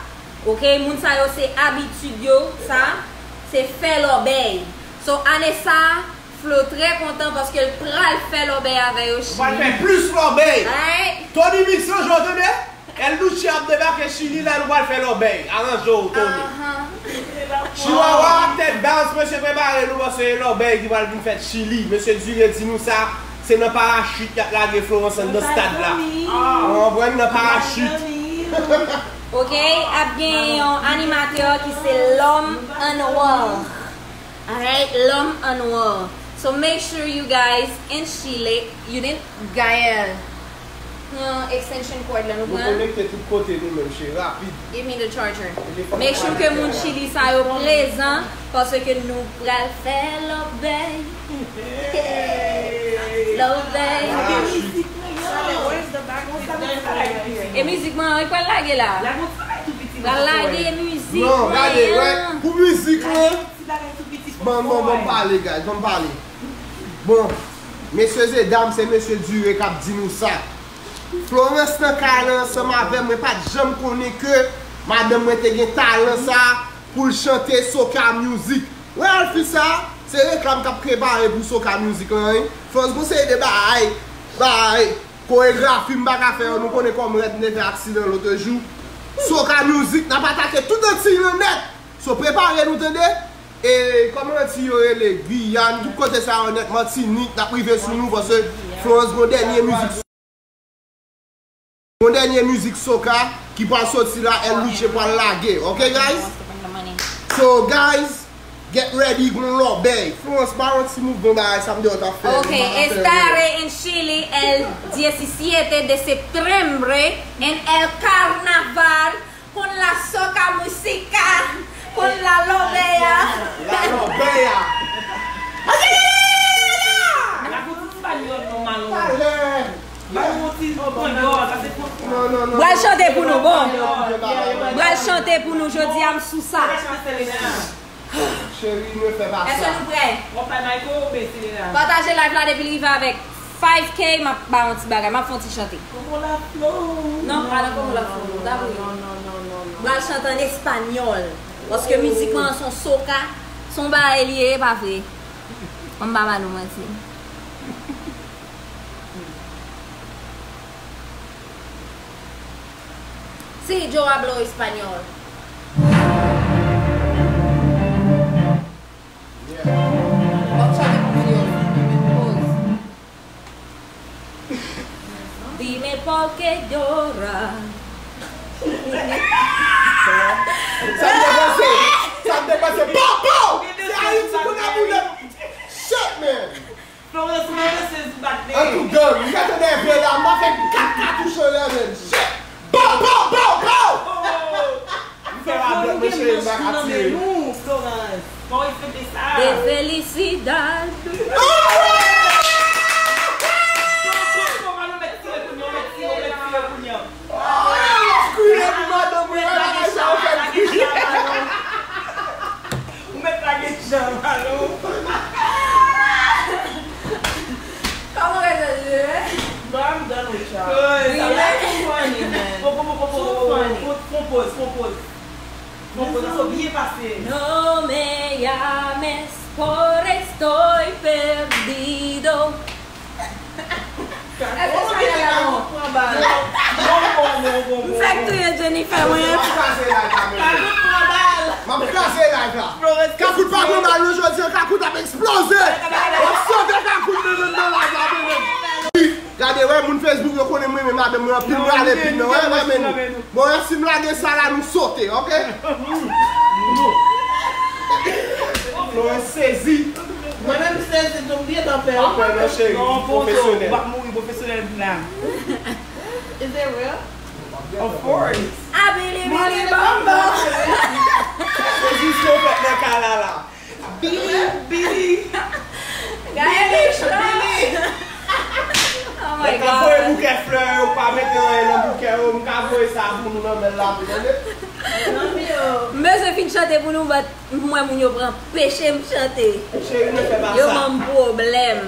Ok, moun sa yo se abitid yo, sa, se fè lòbèy. So, ane sa, Flo trè kontan paske l pral fè lòbèy avè yo Chili. Ou pral fè plis lòbèy. Tony Mix ranje w, tande? El Duce ap debake Chili la, nou pral fè lòbèy. Aranje w, Tony. Chihuahua, Ted Bounce, mesye prepare nou paske e lòbèy ki pral vin fèt Chili. Mesye Dure di nou sa, se nan parachit y ap lage Florence anndan stad la. Ou konprann, nan parachit. Ok, ap gen yon animatè ki se L'Homme en Noir. Alright, L'Homme en Noir. So make sure you guys in Chile, you didn't Gaël. Nan extension cord la nou pran. Nou konekte tout kote nou menm, cheri, rapid. Give me the charger. Make sure ke moun Chili sa yo prezan, paske nou pral fè lòbèy. Lòbèy. E mizik mwen an, e pral lage la. Pral lage mizik mwen an. Non, gade, wè, pou mizik lan, ban, ban, ban m pale, guys, ban m pale. Bon, mesye e dam, se mesye Dure k ap di nou sa. Florence nan kay la ansanm avè m, mwen pa t janm konnen ke madanm mwen te gen talan sa pou l chante soca music. Wè Alphie sa, se reklam k ap prepare pou soca music lan, wi. Florence gon seri de bagay, bagay, koregrafi m pa ka fè yo, nou konnen kòman Rèd te fè aksidan lòt jou. Soca music, n ap atake tout Antiy lan nèt. So, prepare nou, tande. E kòman Antiy yo rele? Giyàn, tout kote sa yo nèt, Matinik, n ap rive sou nou, paske Florence gon dènye mizik, gon dènye mizik soca ki pral soti la, El Duce pral lage. Ok, guys? So, guys, get Baby gon lòbèy. Florence, ba yon ti mouvman bagay sa m te wè w t ap fè. Ok, estaré en Chile el diecisiete de septiembre en el carnaval con la soca música, con la lòbèy a. La lòbèy a. La fout espanyòl non, Malo. Ba nou yon ti panyòl, sa se pou. Non, non, non. Bral chante pou nou, bon. Bral chante pou nou, jodi a m sou sa. Cheri, nou fè pa sa. Èske nou prè? W ap bay Michael oubyen Selena? Pataje live la depi l rive avèk five K, m ap ba yon ti bagay, m ap fè yon ti chante. Komo la Flo? Non, pa nan Komo la Flo, non, ta vre. Bral chante an espanyòl. Paske mizik lan se yon soca, se yon bagay li ye, e pa vre? Ann pa ba nou manti. Sí, yo hablo español. Vamos a ver cómo yo. Dime por qué llora. Sa m te panse. Sa m te panse. Pow! Pow! Se Ayiti pou n ap boule. Shit, man! Florence, mwen te sezi bat de. An tou gang, m gade nève la, m ap fè kat katouch anlè menm. Shit! Pow, pow, pow, pow! M fè la dòt mwen cheri, m pa ka tire. Nou, Florence. Fò w fete sa. De felicidad. Alright! Florence, kòman nou mèt tire kounye a, w mèt tire, w mèt tire kounye a. Oh, kriye pou madanm mwen, bagay sa yo fè m kriye. Ou mèt lage jan, Malo. Kòman rete l ye? Bro, I'm done with y'all. Really? Too funny, man. Poko, poko, poko, poko. Fon poz, fon poz. Fon poz, sa byen pase. No me llames, por estoy perdido. Èske sa gen la non? M fèk touye Jennifer mwen. M ap kraze live la. M ap kraze live la. Kakout pa pran bal non jodi an, Kakout ap eksploze. M ap sove Kakout nan nan nan live la, men. Gade, wè, moun Facebook yo konnen m renmen madanm mwen anpil, m rale pin nan, wè, wè, men. Bon, si m lage sa la, nou sote, ok? Florence sezi. Mwen menm m sezi tou, m gentan pè. Pa pè non cheri, pwofesyonèl. Ou p ap mouri pwofesyonèl la. Is it real? Of course. Abili bili bambo. Sezi se w fèt nan kay la la. Bili, bili. Bili, bili. Oh my God. Mwen ka voye bouke flè yo, pa mete anyen nan bouke yo, m ka voye sa pou nou nan bèl lavi, tande? M bezwen fin chante pou nou, but m wè moun yo pran peche m chante. Cheri, nou fè pa sa. Yo ban m pwoblèm.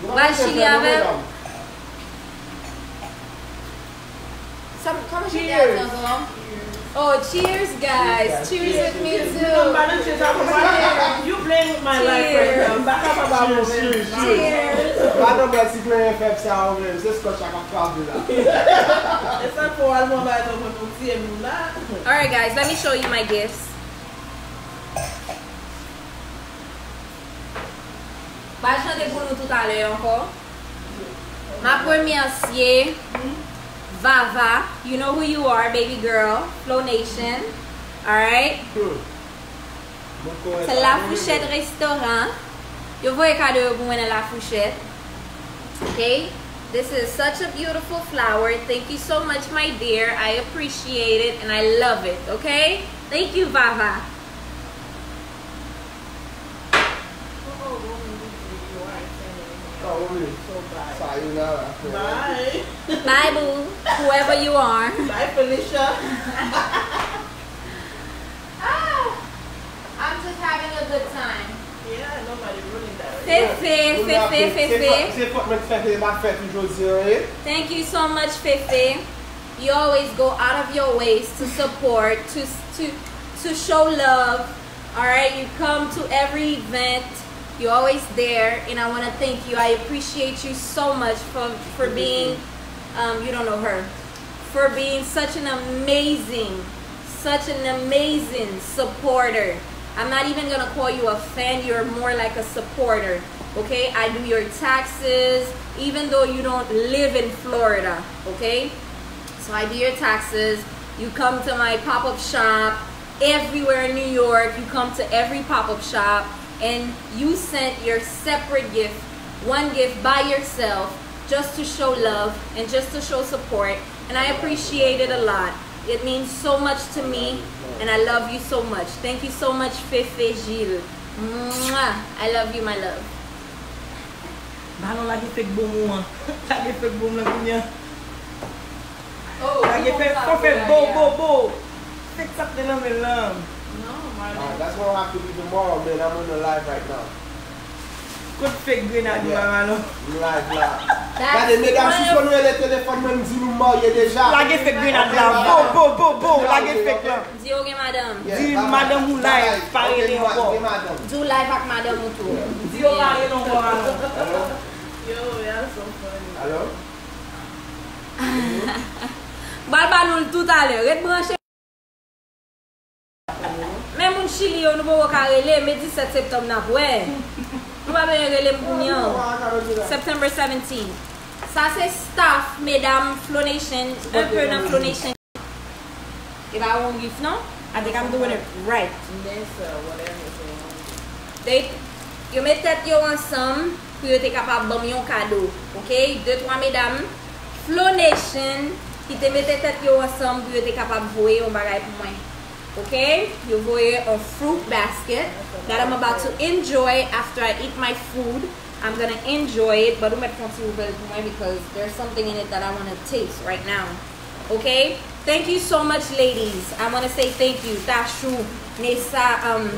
Ou pral chili avè m? Sa, kòman chante a di ankò? Oh, cheers, guys. Cheers with me too. You playing with my life right now. M pa kapab avè w menm. Cheers. Cheers. Cheers. Madan mwen ti plenyen fèb sa yo menm. Se scotch la k ap frape la. E sa k fè w al pran bagay sa w pran pou tiye moun la. Alright, guys, let me show you my gifts. Pral chante pou nou toutalè ankò. M ap remèsye Vava, you know who you are, baby girl, Flow Nation. Alright? Se La Fourchette Restaurant. Yo voye kado yo pou mwen nan La Fourchette. Okay? This is such a beautiful flower. Thank you so much, my dear. I appreciate it and I love it. Okay? Thank you, Vava. Sayonara. Bye. Bye, boo. Whoever you are. Bye, Felicia. Ah, I'm just having a good time. Yeah, nobody ruining that. Fefe, Fefe, Fefe. Se fòt mwen k fè ke m ap fè tou jodi an, wi. Thank you so much, Fefe. You always go out of your ways to support, to to to show love. All right, you come to every event. You're always there, and I want to thank you. I appreciate you so much for for being, um, you don't know her, for being such an amazing, such an amazing supporter. I'm not even gonna call you a fan. You're more like a supporter. Okay, I do your taxes, even though you don't live in Florida. Okay, so I do your taxes. You come to my pop-up shop. everywhere in New York. You come to every pop-up shop and you sent your separate gift, one gift by yourself, just to show love and just to show support. And I appreciate it a lot. It means so much to me, and I love you so much. Thank you so much, Fefe Gilles. Mwah! I love you, my love. Balon lage fake bonbon an. Lage fake bonbon lan kounye a. Lage fake, fò fè bo, bo, bo. Fake sa k te nan men l lan. Ah, that's gonna have to be tomorrow, man. I'm on the live right now. Kot fake grenad ou a, Balon? M live la. Gade, medam, si w konn rele telefòn mwen, m di nou m marye deja. Lage fake grenad la. Bo, bo, bo, bo. Lage fake lan. Di yo gen madanm. Di madanm ou live, pa rele ankò. Di w live ak madanm ou tou. Di yo pa rele ankò, Balon. Hello? M pral ba nou l toutalè. Ret branche. Men moun Chili yo, nou poko ka rele, men disèt septanm n ap wè. Nou pa bezwen rele m kounye an. September seventeen. Sa se staff, medam, Flow Nation, un peu nan Flow Nation. E pa yon gift non. I think I'm doing it right. They, yo met tèt yo ansanm pou yo te kapab ban m yon kado. Ok? De twa medam Flow Nation ki te mete tèt yo ansanm pou yo te kapab voye yon bagay pou mwen. Ok? Yo voye yon fruit basket that I'm about to enjoy after I eat my food. I'm gonna enjoy it, but ou mèt fè yon ti ouvè l pou mwen because there's something in it that I wanna taste right now. Ok? Thank you so much, ladies. I wanna say thank you. Tachou, Nessa, um,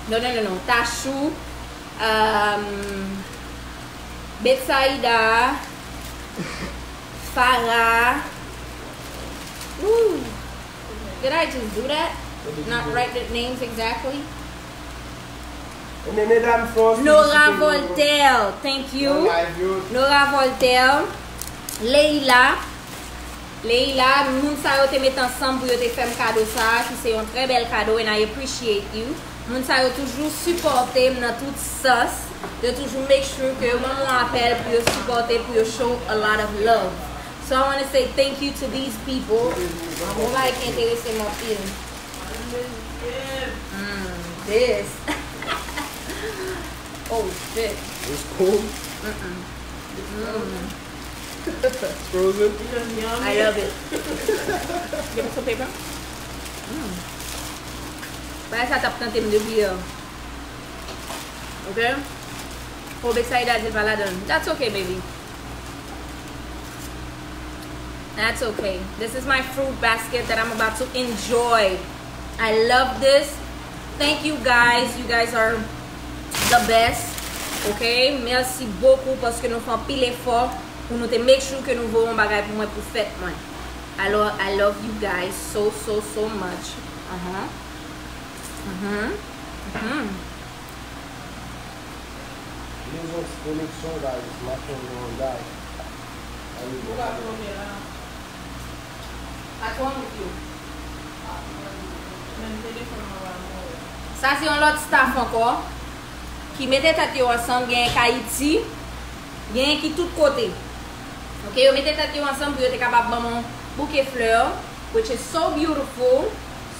no, no, no, no. Tachou, um, Betsaida, Farah. Ooh, did I just do that? Not write the names exactly? Ebyen, medam, fè yon Nora Voltaire, thank you. Nora Voltaire, Leila, Leila, moun sa yo te met ansanm pou yo te fè m kado sa a, ki se yon trè bèl kado, and I appreciate you. Moun sa yo toujou sipòte m nan tout sans. Yo toujou make sure ke yo ban m yon apèl pou yo sipòte, pou yo show a lot of love. So I wanna say thank you to these people. Yon bagay ki enterese m anpil. Mm, this. Oh shit. It's cold. Mm-mm. Mm. It's frozen. I love it. Give me some paper. Mm. Bagay sa t ap tante m depi yè. Ok? Oh, Betsaida di l pa ladan. That's okay, baby. That's okay. This is my fruit basket that I'm about to enjoy. I love this. Thank you guys. You guys are the best. Ok? Mèsi bokou paske nou fè anpil efò pou nou te make sure ke nou voye yon bagay pou mwen pou fèt mwen. Alò, I love you guys so, so, so much. Uh-huh. Mm-hmm. Mm-hmm. Lezon koneksyon, guys, m ap fè yon bagay. Ou pa pran men la. What's wrong with you? Sa se yon lòt staff ankò ki mete tèt yo ansanm, genyen k Ayiti, genyen ki tout kote. Ok, yo mete tèt yo ansanm pou yo te kapab ban m yon bouke flè, which is so beautiful,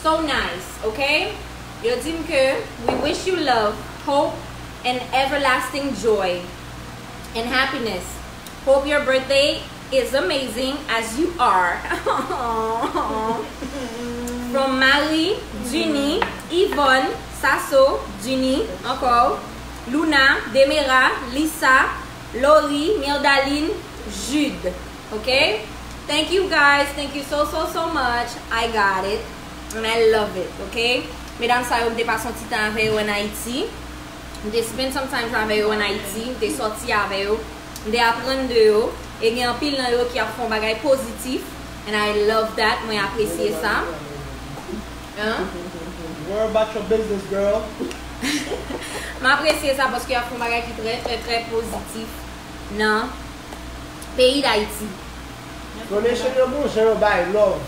so nice, ok? Yo di m ke we wish you love, hope, and everlasting joy and happiness. Hope your birthday is amazing as you are. From Marie, Junie, Yvonne, Sasso, Junie, ankò, Luna, Demera, Lisa, Lori, Mirdaline, Jude. Ok? Thank you guys. Thank you so, so, so much. I got it. And I love it. Ok? Medam sa yo, m te pase yon ti tan avè yo an Ayiti. M te spend some time avè yo an Ayiti. M te sòti avè yo. M te aprann de yo. E gen anpil nan yo ki ap fè yon bagay pozitif. And I love that. Mwen apresye sa. Hein? Worry about your business, girl. M apresye sa paske y ap fè yon bagay ki trè, trè, trè pozitif nan peyi Dayiti. Flow Nation yo bon jan yo bay love.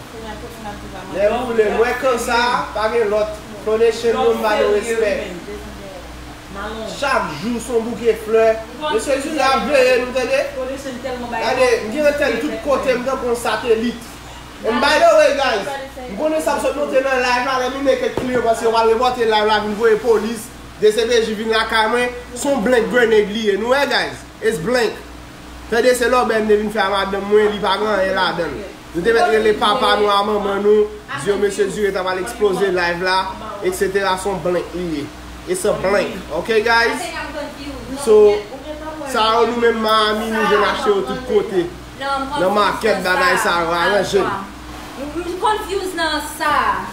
Lè m boule, mwen kansa, pa gen lòt. Flow Nation yo m ba nou respè. Chak jou se yon bouke flè. Mesye Junior ap veye nou, tande. Gade, m gen antèn tout kote, m tankou yon satelit. And by the way, guys, m konnen sa m sot monte nan live la, let me make it clear, paske yo pral repòte live la, vin voye polis, D C P J vin lakay mwen, se yon blank grenade li ye. Nou wè, guys, it's blank. Tande se lòbèy m te vin fè a madanm mwen, li pa gen anyen ladan l. Nou te mèt rele papa nou a manman nou, di yo mesye Dure ta pral eksploze live la, et cetera. Se yon blank li ye. It's a blank, ok, guys? So, sa yo nou menm Miami, nou jwenn achte yo tout kote. Nan makèt, bagay sa yo, aranje l. M confuse nan sa.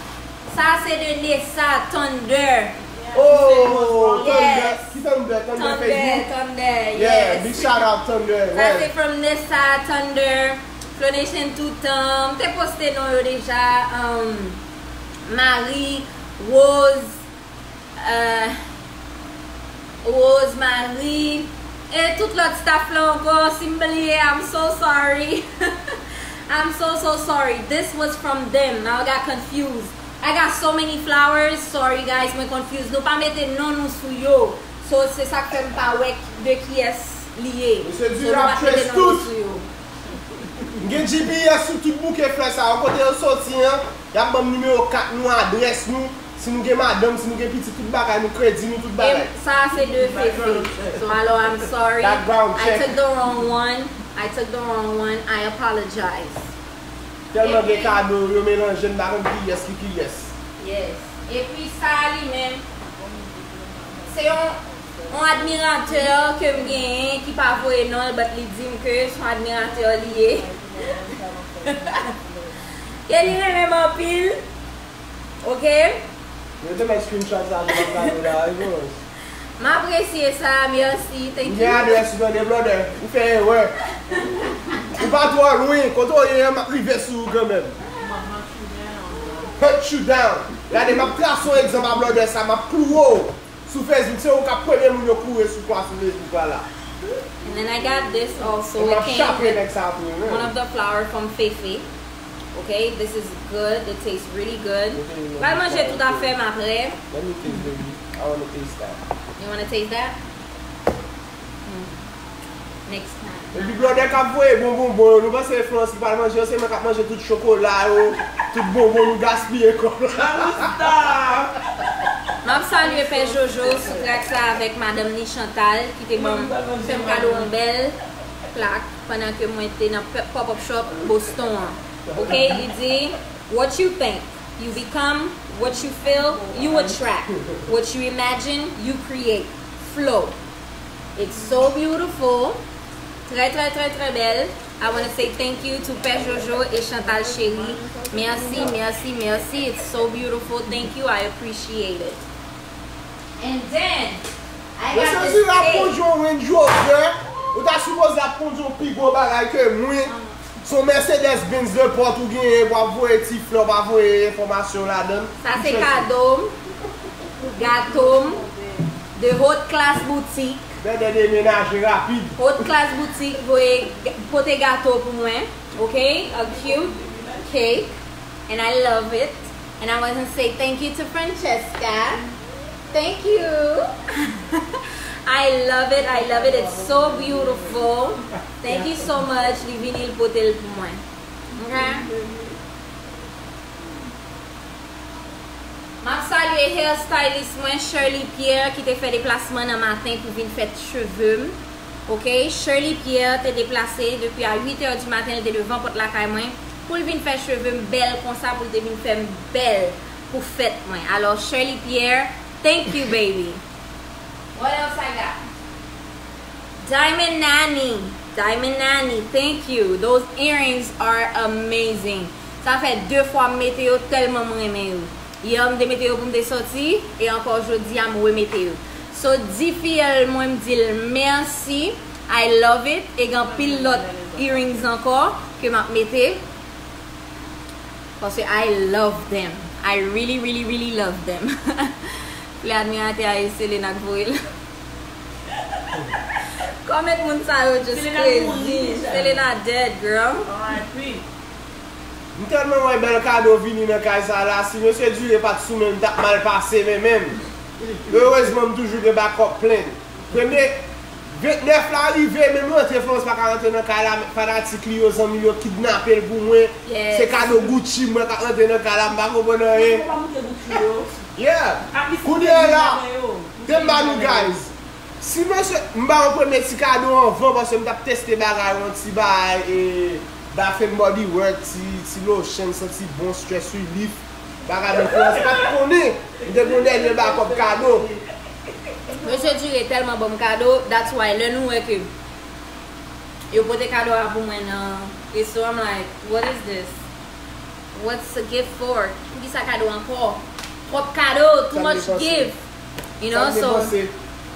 Sa se de Nessa Thunder. Oh, Thunder. Ki Thunder? Thunder Facebook? Thunder, Yeah, yes. Big shout out Thunder. Sa se from Nessa Thunder. Flow Nation toutan. M te poste non yo deja. Um, Marie, Rose, uh, Rose Marie, e tout lòt staff la ankò. Si m bliye, I'm so sorry. I'm so so sorry. This was from them. I got confused. I got so many flowers. Sorry guys, mwen confused. Nou pa mete non nou sou yo. So se sa k fè m pa wè de kiyès li ye. Mesye Dure ap trace tout. M gen G P S sou tout bouke flè sa yo. Kote yo soti an, y ap ban m nimewo kat nou, adrès nou. Si nou gen madanm, si nou gen pitit, tout bagay nou, kredi nou, tout bagay. Sa se de Fefe. So alò, I'm sorry. Background I check. Took the wrong one. I took the wrong one. I apologize. Tèlman gen kado, yo melanje, m pa konn kiyès ki kiyès. Yes. Epi sa li menm, se yon, yon admiratè ke m genyen ki pa voye non l, but li di m ke se yon admiratè li ye. E li renmen m anpil. Ok? Yo te met screenshot sa sou WhatsApp la, wi, bro. M apresye sa, mèsi, thank M gen you. Adrès ou tande, brother. Ou fè erè. Ou pa twò lwen. Kote w ye an, m ap rive sou ou kanmenm. Hunt you down. Gade, m ap trase yon egzanp a brother sa, m ap klouwe w sou Facebook. Se ou k ap premye moun yo klouwe sou kwa sou Facebook la la. And then I got this also. M It ap came chape with nèg sa tou, men. One of the flower from Fefe. Okay, this is good. It tastes really good. Pral manje tout afè m apre. Let me taste, baby. I wanna taste that. You wanna taste that? Mm. Next time. Epi brother k ap voye bon bonbon yo, nou panse Florence ki pral manje yo, se mwen k ap manje tout chokola yo, tout bonbon nou gaspiye kòb la. M ap salye Pè Jojo sou track sa avèk madanm ni Chantal ki te ban m, fè m kado yon bèl plak pandan ke mwen te nan pop-up shop Boston an. Ok, li di, what you think, you become, what you feel, you attract, what you imagine, you create. Flow. It's so beautiful. Trè, trè, trè, trè bèl. I wanna say thank you to Pè Jojo e Chantal Chéri. Mèsi, mèsi, mèsi. It's so beautiful. Thank you. I appreciate it. And then, I got Mesye this Dure ap cake. kondui yon Range Rover. Ou ta sipoze ap kondui yon pi gwo bagay ke mwen. Se yon Mercedes Benz de pòt ou genyen pou ap voye ti flè, pa voye enfòmasyon ladan. Sa se kado m. Gato m. De Haute Classe Boutique. Bèdè demenaje rapid. Haute Classe Boutique voye, pote gato pou mwen. Ok? A cute cake. And I love it. And I want to say thank you to Francesca. Thank you. I love it. I love it. It's so beautiful. Thank you so much. Li vini, li pote l pou mwen. Ok? M ap salye hairstylist mwen, Shirley Pierre, ki te fè deplasman nan maten pou vin fè cheve m. Ok, Shirley Pierre te deplase depi a uit è di maten, li te devan pòt lakay mwen pou l vin fè cheve m bèl konsa, pou l te vin fè m bèl pou fèt mwen. Alò, Shirley Pierre, thank you, baby. What else I got? Diamond Nanny, Diamond Nanny, thank you. Those earrings are amazing. Sa fè de fwa m mete yo tèlman m renmen yo. Yè m te mete yo pou m te sòti, e ankò jodi a m remete yo. So, di fiyèl mwen, m di l mèsi. I love it. E gen anpil lòt earrings ankò ke m ap mete. Paske I love them. I really, really, really love them. Flè admiratè a e Selena k voye l. Kòman moun sa yo just crazy. Selena dead, girl. R I P. M tèlman wè bèl kado vini nan kay sa la, si mesye Dure pa t sou men m, m t ap mal pase men menm. Erezman m toujou gen bakòp plen. Premye, Ventnèf la rive, menm rantre Florence pa ka rantre nan kay la, fanatik li yo, zanmi l yo kidnape l pou mwen. Se kado Gucci mwen k ap rantre nan kay la, m pa konprann anyen. Yeah. Kounye a la, te m ba nou, guys. Si mesye, m ba yon premye ti kado anvan, paske m t ap teste bagay, yon ti bagay, e, Bath and Body Works, ti, ti lotion, santi bon, stress relief. Bagay mwen Florence pa t konnen. M te gon dènye bakòp kado. Mesye Dure tèlman ban m kado, that's why lè nou wè ke yo pote kado a pou mwen nan resto, I'm like, what is this? What's a gift for? Poukisa kado ankò? Twòp kado, too much gift. You know, so,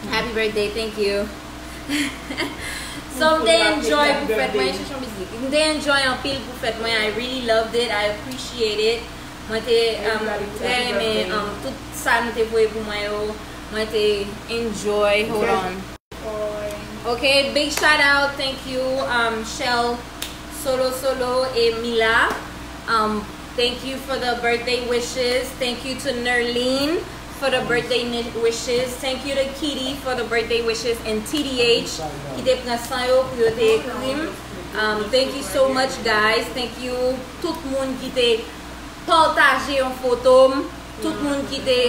happy birthday, thank you. So, m te enjoy pou fèt mwen, chèche yon mizik. M te enjoy anpil pou fèt mwen, I really loved it, I appreciate it. Mwen te, um, trè renmen, um, tout sa nou te voye pou mwen yo. Mwen te enjoy, hold on. Ok, big shout out, thank you, um, Shell, Solo Solo, e Mila. Um, thank you for the birthday wishes. Thank you to Nerlene for the birthday ni- wishes. Thank you to Kitty for the birthday wishes and T D H ki te pran san yo pou yo te ekri m. Um, thank you so much, guys. Thank you tout moun ki te pataje yon foto m, tout moun ki te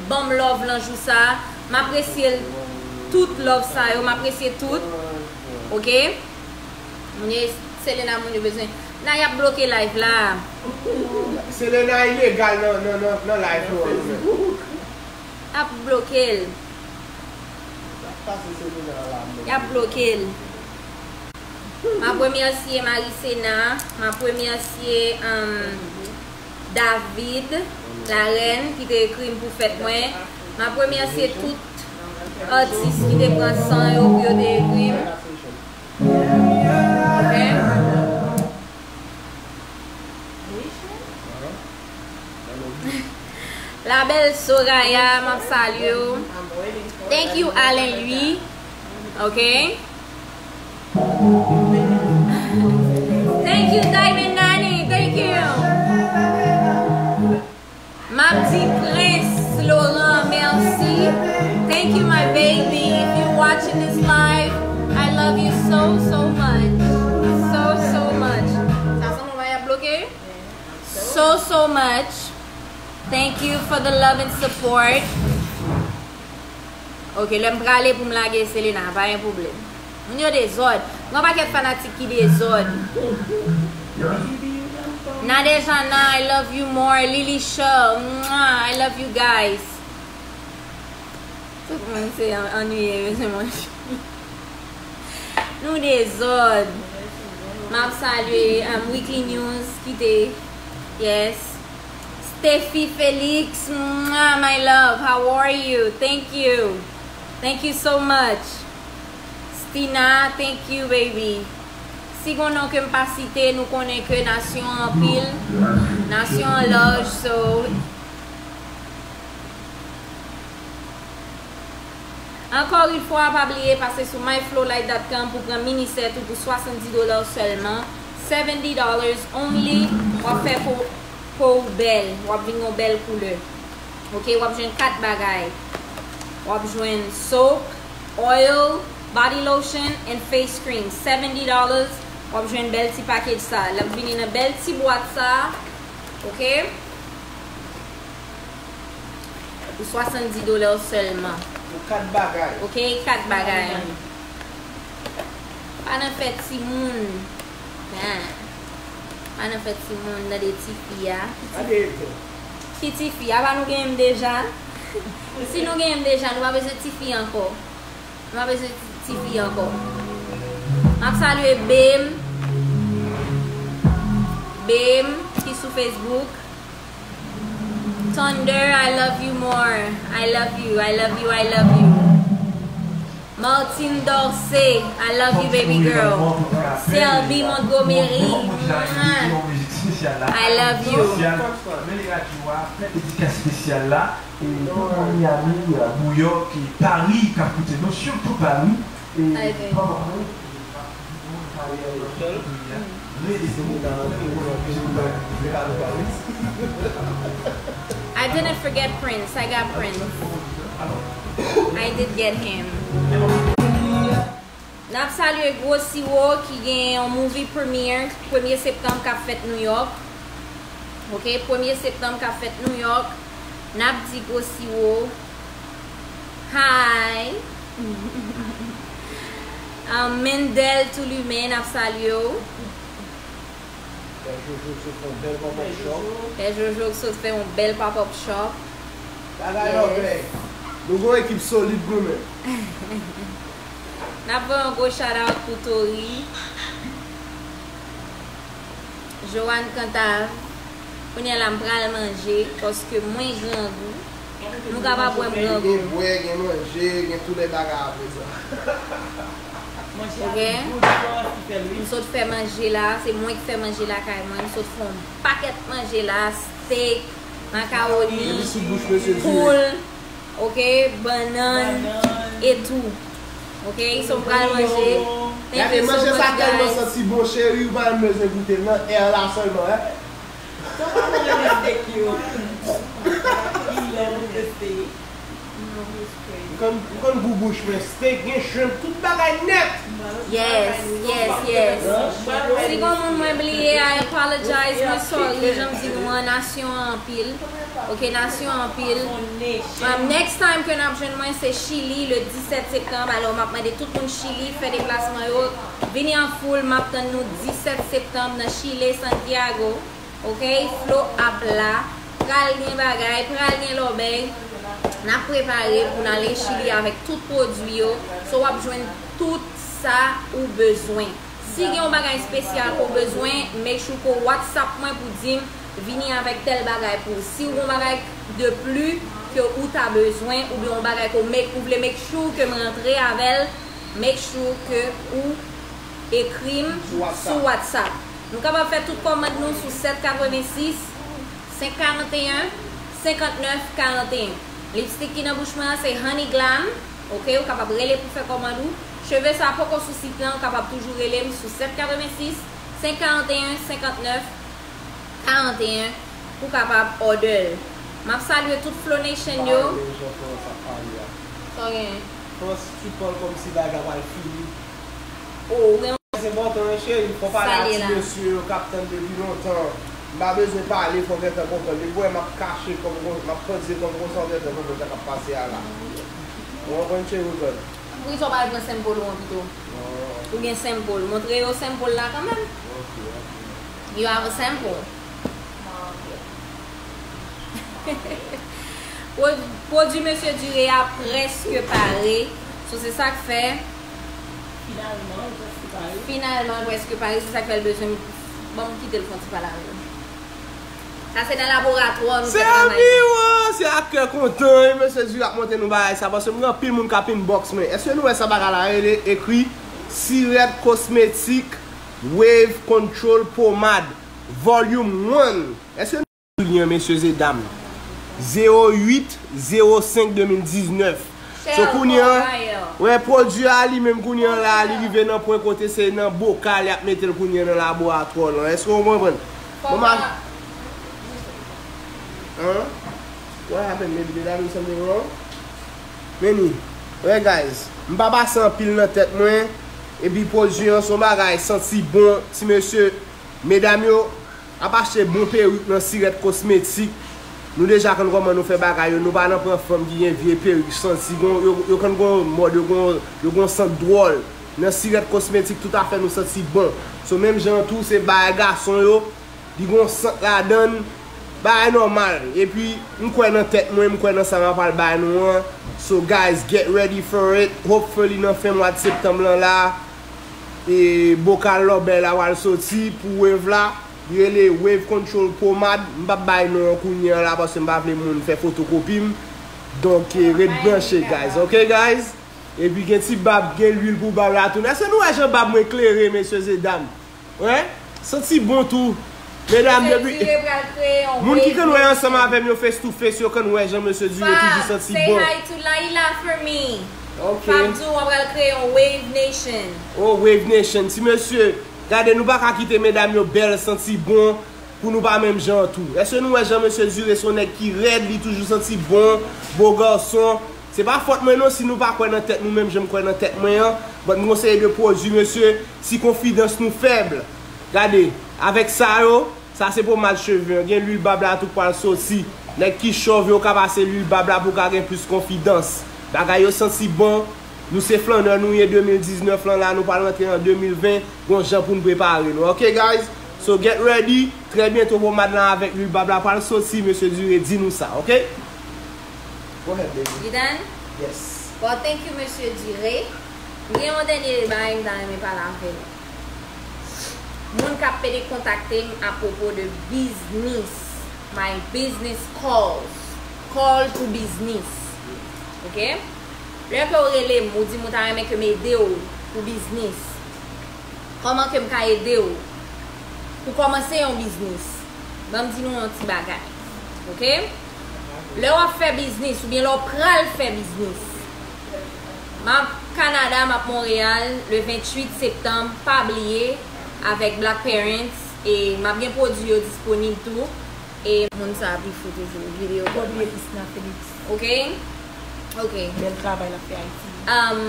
ban m love lan jou sa, m apresye l, tout love sa yo, m apresye tout. Ok? Moun yo, Selena, moun yo bezwen. Na y ap bloke live la. Selena ilegal nan, nan, nan, nan live nou an, nou menm. Ap bloke l. Y ap bloke l. M ap remèsye Marisena, m ap remèsye, um, David, Larèn, ki te ekri m pou fèt mwen. M ap remèsye tout atis ki te pran san yo pou yo te ekri m. Ok? La belle Soraya, m ap salye w. Thank you, Allen Louis. Ok? Thank you, Diamond Nani. Thank you. M ap di Prince Laurent, mèsi. Thank you, my baby. If you watching this live, I love you so, so much. So, so much. Sa sanble w pa y ap bloke? So, so much. Thank you for the love and support. Ok, lè m prale pou m lage Selena, pa gen pwoblèm. Moun yo dezòd. Gon pakèt fanatik ki dezòd. Nadejana, I love you more. Lily Shaw, mwah, I love you guys. Tout moun se an- annuiye, mesye mwen. Nou dezòd. M ap salye, um, Weekly News ki te, yes. Steffi Felix, mwah, my love, how are you? Thank you. Thank you so much. Stina, thank you, baby. Si gon non ke m pa site, nou konnen ke nasyon an anpil, nasyon an laj, so. Ankò yon fwa, pa bliye pase sou my flow light dot com pou pran mini set ou pou swasanndis dola sèlman. Seventy dollars only. W ap fè po, po w bèl. W ap vin yon bèl koulè. Ok, w ap jwenn kat bagay. W ap jwenn soap, oil, body lotion, and face cream. Seventy dollars. W ap jwenn bèl ti package sa. L ap vini nan bèl ti bwat sa. Ok? Pou swasanndis dola sèlman. Pou kat bagay. Ok, kat bagay. Pa nan fè timoun. Ah. Pa nan fè timoun, tande tifi a. Ki tifi? Ki tifi? Apa nou genyen m deja? Si nou genyen m deja, nou pa bezwen tifi ankò. M pa bezwen ti, tifi ankò. M ap salye Bem. Bem, ki sou Facebook. Thunder, I love you more. I love you, I love you, I love you. Martine Dorcé, I love you, baby girl. Selby Montgomery, mwah. I love you. Ankò yon fwa, men li radyo a fè dedikas espesyal la. E tout moun Miami, New York, e Paris k ap koute nou, sitou Paris. E pa bliye, I didn't forget Prince. I got Prince. I did get him. N ap salye Gwo Siwo ki gen yon movie premiere premye septanm k ap fèt New York. Ok, premye septanm k ap fèt New York. N ap di Gwo Siwo hi. Um, Mendel Toulimen, n ap salye w. Pè Jojo sot fè yon bèl pop-up shop. Pè Jojo sot fè yon bèl pop-up shop. Bagay lòbèy. Nou gon ekip solid nou menm. N ap voye yon gwo shout out pou Tori. Joanne Cantave. Kounye a la m pral manje paske mwen grangou. Nou kapab wè m grangou. Gen bwè, gen manje, gen tout lè bagay aprezan. Ok. M sot fè manje la, se mwen ki fè manje la kay mwen. M sot fè yon pakèt manje la, steak, makawoni, poul, ok, bannann, etou. Ok, so m pral manje. Thank you so much, guys. Gade, manje sa tèlman santi bon, cheri, ou pa menm bezwen goute l, nan air la sèlman, en. Tonton renmen steak yo. He love the steak. Ou konn, ou konn gou bouch mwen, steak, gen shrimp, tout bagay nèt. Yes, yes, yes. Si gon moun mwen bliye, I apologize, mwen sorry, jan m di nou an, nasyon an anpil. Ok, nasyon an anpil. Um, next time ke n ap jwenn mwen, se Chili, le disèt septanm. Alò, m ap mande tout moun Chili, fè deplasman yo. Vini an foul, m ap tann nou disèt septanm nan Chile, Santiago. Ok, Flo ap la. Pral gen bagay, pral gen lòbèy. N ap prepare pou n ale Chili avèk tout pwodui yo. So, w ap jwenn tout sa ou bezwen. Si gen yon bagay espesyal ke w bezwen, make sure ke w WhatsApp mwen pou di m, vini avèk tèl bagay pou ou. Si w gen yon bagay de plus ke ou ta bezwen, oubyen yon bagay ke w make, ou vle make sure ke m rantre avè l, make sure ke ou ekri m sou WhatsApp. Nou kapab fè tout kòmand nou sou sèt katrevensis, senk karanteyen, senkantnèf karanteyen. Lipstik ki nan bouch mwen an se Honey Glam. Ok, ou kapab rele pou fè kòmand ou. Cheve sa poko sou sit lan, ou kapab toujou rele m sou sèt katrevensis, senk karanteyen, senkantnèf karanteyen pou kapab order l. M ap salye tout Flow Nation yo. Pa renmen jan Florence ap pale a. Sa w gen? Florence tchout pale kòmsi bagay la pral fini. Oh, ou gen. Trè enpòtan, wi, cheri. Fò pale a ti mesye yo k ap tann depi lontan. M pa bezwen pale, fò gentan konprann. Depi w wè m ap kache kò m kon, m ap pandye kò m konsa, w gentan konprann sa k ap pase a la. Ou konprann, cheri, ou konprann? Poukisa w pa al pran sample ou an pito? Ou gen sample. Montre yo sample la kanmenm. Ok, ok. You have a sample. Pwod-, pwodui Mesye Duré a prèske pare. So, se sa k fè. Finalman, l prèske pare. Finalman, l prèske pare. Se sa k fè l bezwen ban m kite l fè yon ti pale avè l. Sa se nan laboratwa nou fè travay sa. Se anpil, se ak kè kontan, wi, Mesye Duré ap montre nou bagay sa, paske m gen anpil moun k ap inbox mwen. Èske nou wè sa bagay la rele, ekri Sirèt Kosmetik Wave Control Pomade Volume one? Èske nou li an, mesye e dam? Zewo uit zewo senk de mil diznèf. So, kounye an, wè, pwodui a li menm kounye an la, li rive nan pwen kote se nan bokal y ap mete l kounye an nan laboratwa lan. Èske w konprann? Bon, ma-, Huh? What happened, baby? Did I do something wrong? Meni, wè, guys, m pa pase anpil nan tèt mwen, epi pwodui an se yon bagay santi bon, ti mesye, medam yo, ap achte bon perik nan Sirèt Kosmetik. Nou deja konn kòman nou fè bagay yo, nou pa nan pran fanm ki gen vye perik santi, gon, yo, yo konn gon mòd, yo gon, yo gon sant dwòl. Nan Sirèt Kosmetik, tout afè nou santi bon. So, menm jan an tou, se bagay gason yo, li gon sant ladan l, bagay nòmal. Epi, m kwè nan tèt mwen, m kwè nan sa m ap al bay nou an. So, guys, get ready for it. Hopefully, nan fen mwa septanm lan la, e, bokal lòbèy la pral soti pou Wave la. Li rele Wave Control Pomade. M p ap bay non an kounye an la paske m pa vle moun fè fotokopi m. Donk, e, ret branche, guys. Ok, guys? Epi gen ti bab, gen lwil pou bab la tou. Èske nou wè jan bab mwen klere, mesye e dam? Wè? Santi bon tou. Medam, depi moun ki konn wè ansanm avè m yo face to face, yo konn wè jan Mesye Duré toujou santi bon. Say hi to Laila for me. Ok. Fab di w pral kreye yon Wave Nation. Oh, Wave Nation. Ti mesye, gade, nou pa ka kite medam yo bèl, santi bon, pou nou pa menm jan tou. Èske nou wè jan Mesye Duré se yon nèg ki rèd, li toujou santi bon, bo gason? Se pa fòt mwen non si nou pa kwè nan tèt nou menm jan m kwè nan tèt mwen an. But m gon seri de pwodui, mesye, si konfidans nou fèb. Gade, avèk sa yo, sa se pomad cheve, gen lwil bab la tou k pral soti. Nèg ki chòv yo ka pase lwil bab la pou ka gen plis konfidans. Bagay yo santi bon. Nou se flannè nou ye de mil diznèf lan la, nou pral rantre an de mil ven, gon jan pou n prepare nou. Ok, guys? So, get ready. Trè byento, pomad lan avèk lwil bab la pral soti, mesye Dure di nou sa, ok? Go ahead, baby. You done? Yes. Well, thank you, Mesye Dure. M gen yon dènye bagay m ta renmen pale avè nou. Moun k ap pede kontakte m apwopo de biznis. My business calls. Call pou biznis. Ok? Lè ke w rele m, ou di m ou ta renmen ke m ede w pou biznis. Kòman ke m ka ede w pou kòmanse yon biznis? Ban m di nou yon ti bagay. Ok? Lè w ap fè biznis, oubyen lè w pral fè biznis, m ap Kanada, m ap Monreyal, le venntuit septanm, pa bliye, avèk Black Parents, e m ap gen pwodui yo disponib tou, e moun sa pi fou toujou, videyo. Pa bliye Christina Felix. Ok? Ok. Bèl travay l ap fè Ayiti. Um,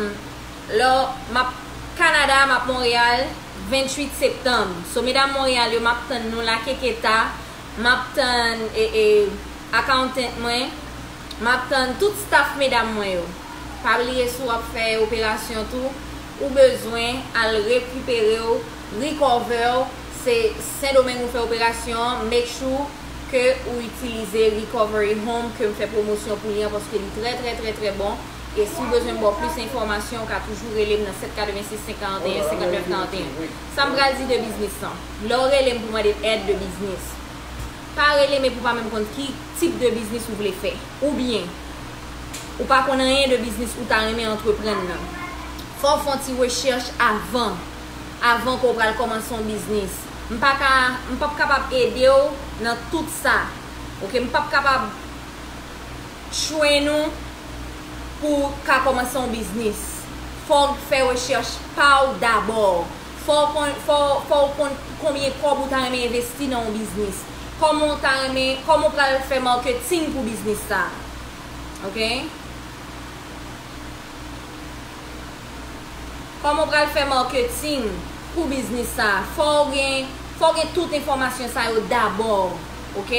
lè m ap Kanada, m ap Monreyal, venntuit septanm. So, medam Monreyal yo, m ap tann nou la, Keketa, m ap tann, e, e, accountant mwen, m ap tann tout staff medam mwen yo. Pa bliye, si w ap fè operasyon tou, ou bezwen al rekipere w, recover w, se Sendomeng ou fè operasyon an, make sure ke ou itilize Recovery Home ke m fè pwomosyon pou li an, paske li trè, trè, trè, trè bon. E si w bezwen m ba w plis enfòmasyon, ou ka toujou rele m nan sèt katrevensis senk karanteyen senkannnèf karanteyen. Sa m pral di de biznis lan. Lè w rele m pou mande m èd de biznis, pa rele m epi w pa menm konn ki tip de biznis ou vle fè. Oubyen, ou pa konn anyen de biznis ou ta renmen antreprann nan. Fò w fè yon ti rechèch avan, avan ke w pral kòmanse yon biznis. M pa ka, m p ap kapab ede w nan tout sa. Ok, m p ap kapab train ou pou w ka kòmanse yon biznis. Fò w fè rechèch pa w dabò. Fò w konn, fò, fò w konn konbyen kòb ou ta renmen envesti nan yon biznis. Kòman w ta renmen, kòman w pral fè marketing pou biznis sa a. Ok? Kòman w pral fè marketing pou biznis sa a? Fò w gen, fò w gen tout enfòmasyon sa yo dabò, ok?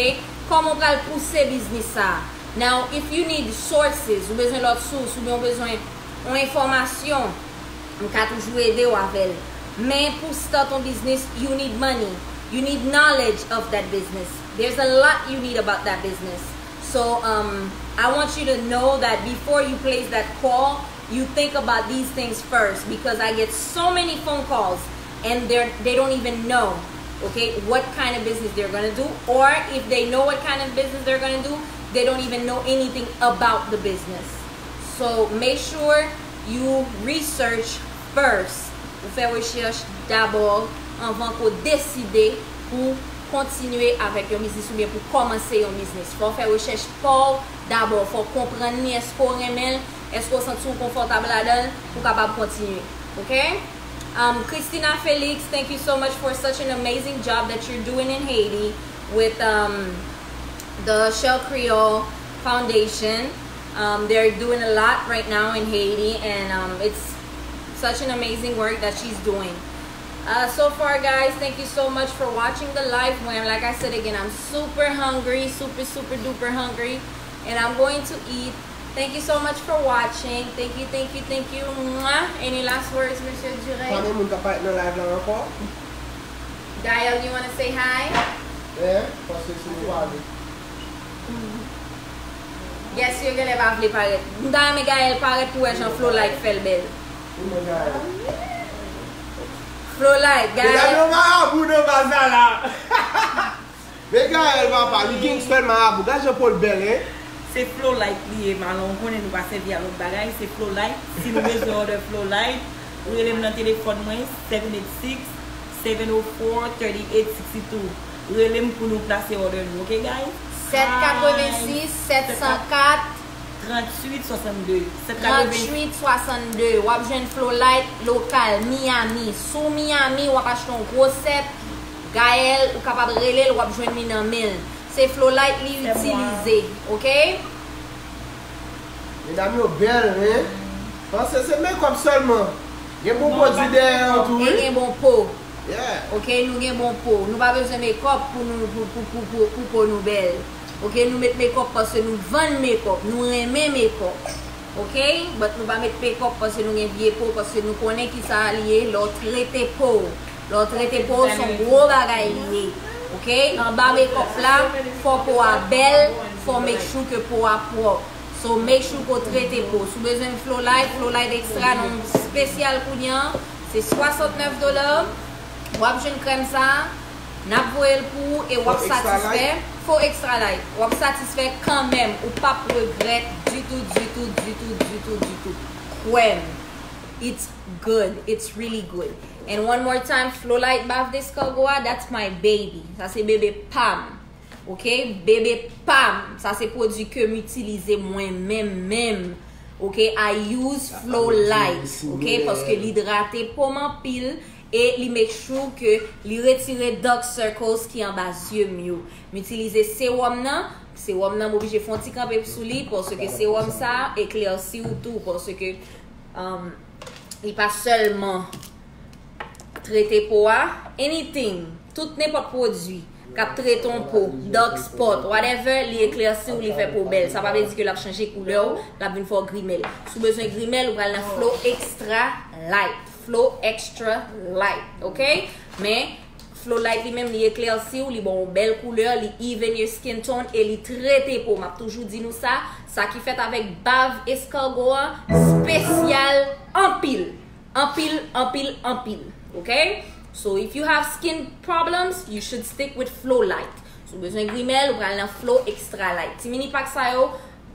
Kòman w pral pouse biznis sa a? Now, if you need sources, ou bezwen lòt sous, oubyen w bezwen yon enfòmasyon, m ka toujou ede w avè l. Men pou start yon biznis, you need money. You need knowledge of that business. There's a lot you need about that business. So, um, I want you to know that before you place that call, you think about these things first, because I get so many phone calls and they're, they don't even know, okay, what kind of business they're gonna do, or if they know what kind of business they're gonna do, they don't even know anything about the business. So make sure you research first. Ou fè rechèch dabò anvan ke w deside pou kontinye avèk yon biznis oubyen pou kòmanse yon biznis. Fò w fè rechèch pa w dabò. Fò w konprann li, èske w renmen l, èske w santi w konfòtab ladan l pou w kapab kontinye. Ok? Um, Christina Felix, thank you so much for such an amazing job that you're doing in Haiti with, um, the Shell Creole Foundation. Um, they're doing a lot right now in Haiti, and, um, it's such an amazing work that she's doing. Uh, so far, guys, thank you so much for watching the live. When, like I said again, I'm super hungry, super, super duper hungry, and I'm going to eat. Thank you so much for watching. Thank you, thank you, thank you. Mwah. Any last words, Mesye Dure? Pa gen moun k ap parèt nan live la ankò? Gaël, you wanna say hi? Eh, paske se nou pale. Yes, yo genlè pa vle parèt. M ta renmen Gaël parèt pou wè jan Flolight fè l bèl. Flolight, Gaël. Medam yo marabou nan baz la la. Men Gaël papa, li gangster marabou. Gad jan po l bèl, hein? Se Flolight li ye, Marlon. Ou konnen nou pa sèvi a lòt bagay, se Flolight. Si nou bezwen order Flolight, rele m nan telefòn mwen, seven eight six, seven oh four, thirty-eight sixty-two. Rele m pou nou plase order nou, ok, guys? Sèt katrevensis, sèt san kat, tranntuit swasannde. Sèt katrevensis. Tranntuit swasannde. W ap jwenn Flolight lokal, Miami. Si w Miami, w ap achte yon gwo sèt, Gaël, ou kapab rele l, w ap jwenn li nan men l. Se Flolight li itilize, ok? Medam yo bèl, hein? Panse se makeup sèlman. Gen bon pwodui dèyè yo tou, wi. E gen bon po. Yeah. Ok, nou gen bon po. Nou pa bezwen make-up pou nou pou, pou, pou, pou, pou po nou bèl. Ok, nou met make-up paske nou vann make-up, nou renmen make-up. Ok, but nou pa met make-up paske nou gen vye po, paske nou konnen ki sa li ye, lè w trete po w. Lè w trete po w, se yon gwo bagay li ye. Ok, anba make-up la, fò po a bèl, fò make sure ke po a pwòp. So make sure ke w trete po. Si w bezwen Flow Light, Flow Light Extra nan yon spesyal kounye a, se swasantnèf dola. W ap jwenn krèm sa a, n ap voye l pou ou e w ap Flow Extra satisfè. Light. Flow Extra Light. W ap satisfè kanmenm. Ou p ap regrèt ditou, ditou, ditou, ditou, ditou. Kwè m. It's good. It's really good. And one more time, Flow Light Bath Escargot a, that's my baby. Sa se bebe pa m. Ok, bebe pa m. Sa se pwodui ke m itilize mwen menm menm. Ok, I use Flow Light. Ok, paske li idrate po m anpil e li make sure ke li retire dark circles ki anba zye m yo. M itilize sewòm nan. Sewòm nan m oblije fè yon ti kanpe sou li paske sewòm sa eklèsi w tou paske um, li pa sèlman trete po a, anything, tout nenpòt pwodui k ap trete yon po, dark spot, whatever, li eklèsi w, li fè po bèl. Sa pa vle di ke l ap chanje koulè w, l ap vin fè w grimèl. Si w bezwen grimèl, ou pral nan Flow Extra Light. Flow Extra Light, ok? Men, Flow Light li menm, li eklèsi w, li ba w yon bèl koulè, li even your skin tone e li trete po. M ap toujou di nou sa, sa ki fèt avèk bav escargot an, spesyal anpil. Anpil, anpil, anpil. Ok? So, if you have skin problems, you should stick with Flow Light. Si w bezwen grimèl, ou pral nan Flow Extra Light. Ti mini pak sa yo,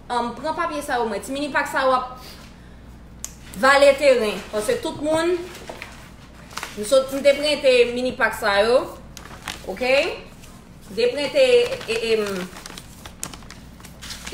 um, pran papye sa yo mwen. Ti mini pak sa yo ap vale teren. Paske tout moun, m sot, m te prente mini pak sa yo. Ok? M te prente, e, e, m,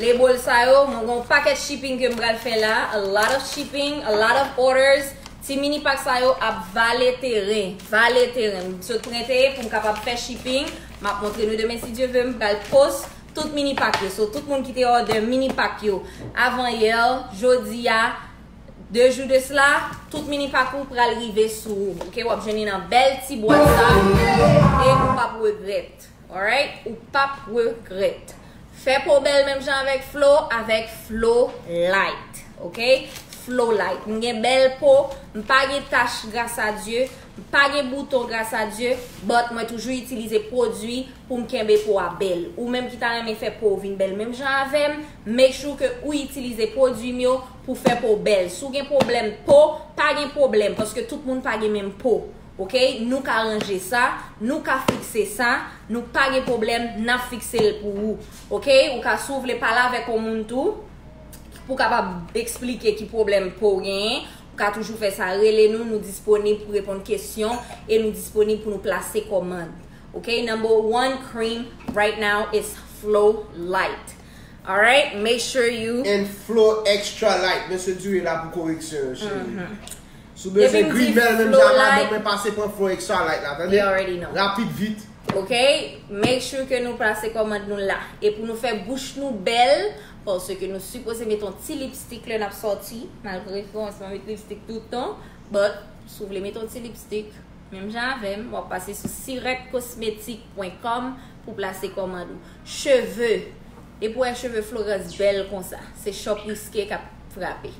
label sa yo, mwen gen yon pakèt shipping ke m pral fè la. A lot of shipping, a lot of orders. Ti mini pak sa yo ap vale teren, vale teren. M sot prente pou m kapab fè shipping. M ap montre nou demen si Dye vle, m pral post tout mini pak yo. So, tout moun ki te order mini pak yo avan yè, jodi a, de jou de sla, tout mini pak ou pral rive sou ou. Ok, w ap jwenn li nan bèl ti bwat sa e ou p ap regrèt. Alright? Ou p ap regrèt. Fè po bèl menm jan avèk Flow, avèk Flow Light. Ok? Flow Light. M gen bèl po, m pa gen tach gras a Dye, m pa gen bouton gras a Dye, but mwen toujou itilize pwodui pou m kenbe po a bèl. Ou menm ki ta renmen fè po w vin bèl menm jan avè m, make sure ke ou itilize pwodui m yo pou fè po w bèl. Si w gen pwoblèm po, pa gen pwoblèm, paske tout moun pa gen menm po. Ok? Nou ka ranje sa, nou ka fikse sa, nou pa gen pwoblèm, n ap fikse l pou ou. Ok? Ou ka, si w vle pale avèk yon moun tou, pou kapab eksplike ki pwoblèm po w genyen, ou ka toujou fè sa, rele nou, nou disponib pou reponn kesyon e nou disponib pou nou plase kòmand. Ok? Number one cream right now is Flow Light. Alright? Make sure you And Flow Extra Light. Mesye Dure la pou koreksyon yo, cheri. Si w Depi bezwen m di grimèl menm Flow jan ak Light, madanm mwen, pase pran Flow Extra Light la, tande? You already know. Rapid, vit. Ok? Make sure ke nou plase kòmand nou la. E pou nou fè bouch nou bèl, paske nou sipoze met yon ti lipstick lè n ap sòti, malgre fò m pa met lipstick tout tan, but si w vle met yon ti lipstick, menm jan avè m, w ap pase sou sirèt kosmetik pwen kòm pou plase kòmand ou. Cheve. Depi w wè cheve Florence bèl konsa, se Shop Risqué k ap frape.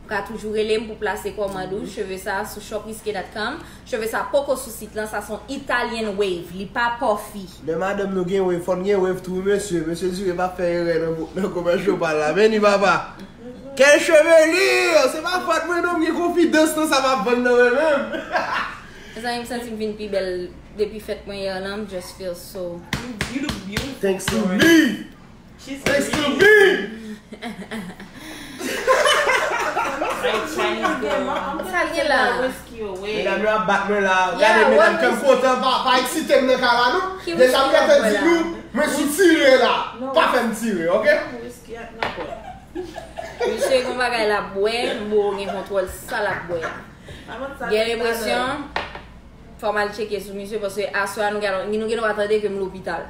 Ou ka toujou rele m pou plase kòmand ou, cheve sa sou shop risqué dot com. Cheve sa poko sou sit lan, sa se yon Italian wave, li pa puffy. Lè madanm nou gen wave, fò n gen wave tou, mesye. Mesye Dure pa fè erè nan, nan kòmantè pa la. Men li papa. Quelle chevelure! Se pa fòt mwen non, m gen konfidans nan sa m ap vann nan mwen menm. Mezanmi, m santi m vin pi bèl depi fèt mwen yè lan, m just feel so. You look beautiful. Thanks to me! She's Thanks to pretty. Me! Like Chinese girl. Sa l gen la? Whiskey away. Medam yo ap bat mwen la. Yeah, Gade medam, what kè m kontan, pa, pa eksite m nan ka la non. Ki Deja m whiskey gentan w ap di la? Nou, mwen sou tire la. No. Pa fè m tire, ok? Whiskey at Napa. Misye gen bagay l ap bwè, m bo gen kontwòl sa l ap bwè a. Gen enpresyon, fò m al tcheke sou misye, paske aswè a nou gen, nou gen dwa tande ke m lopital.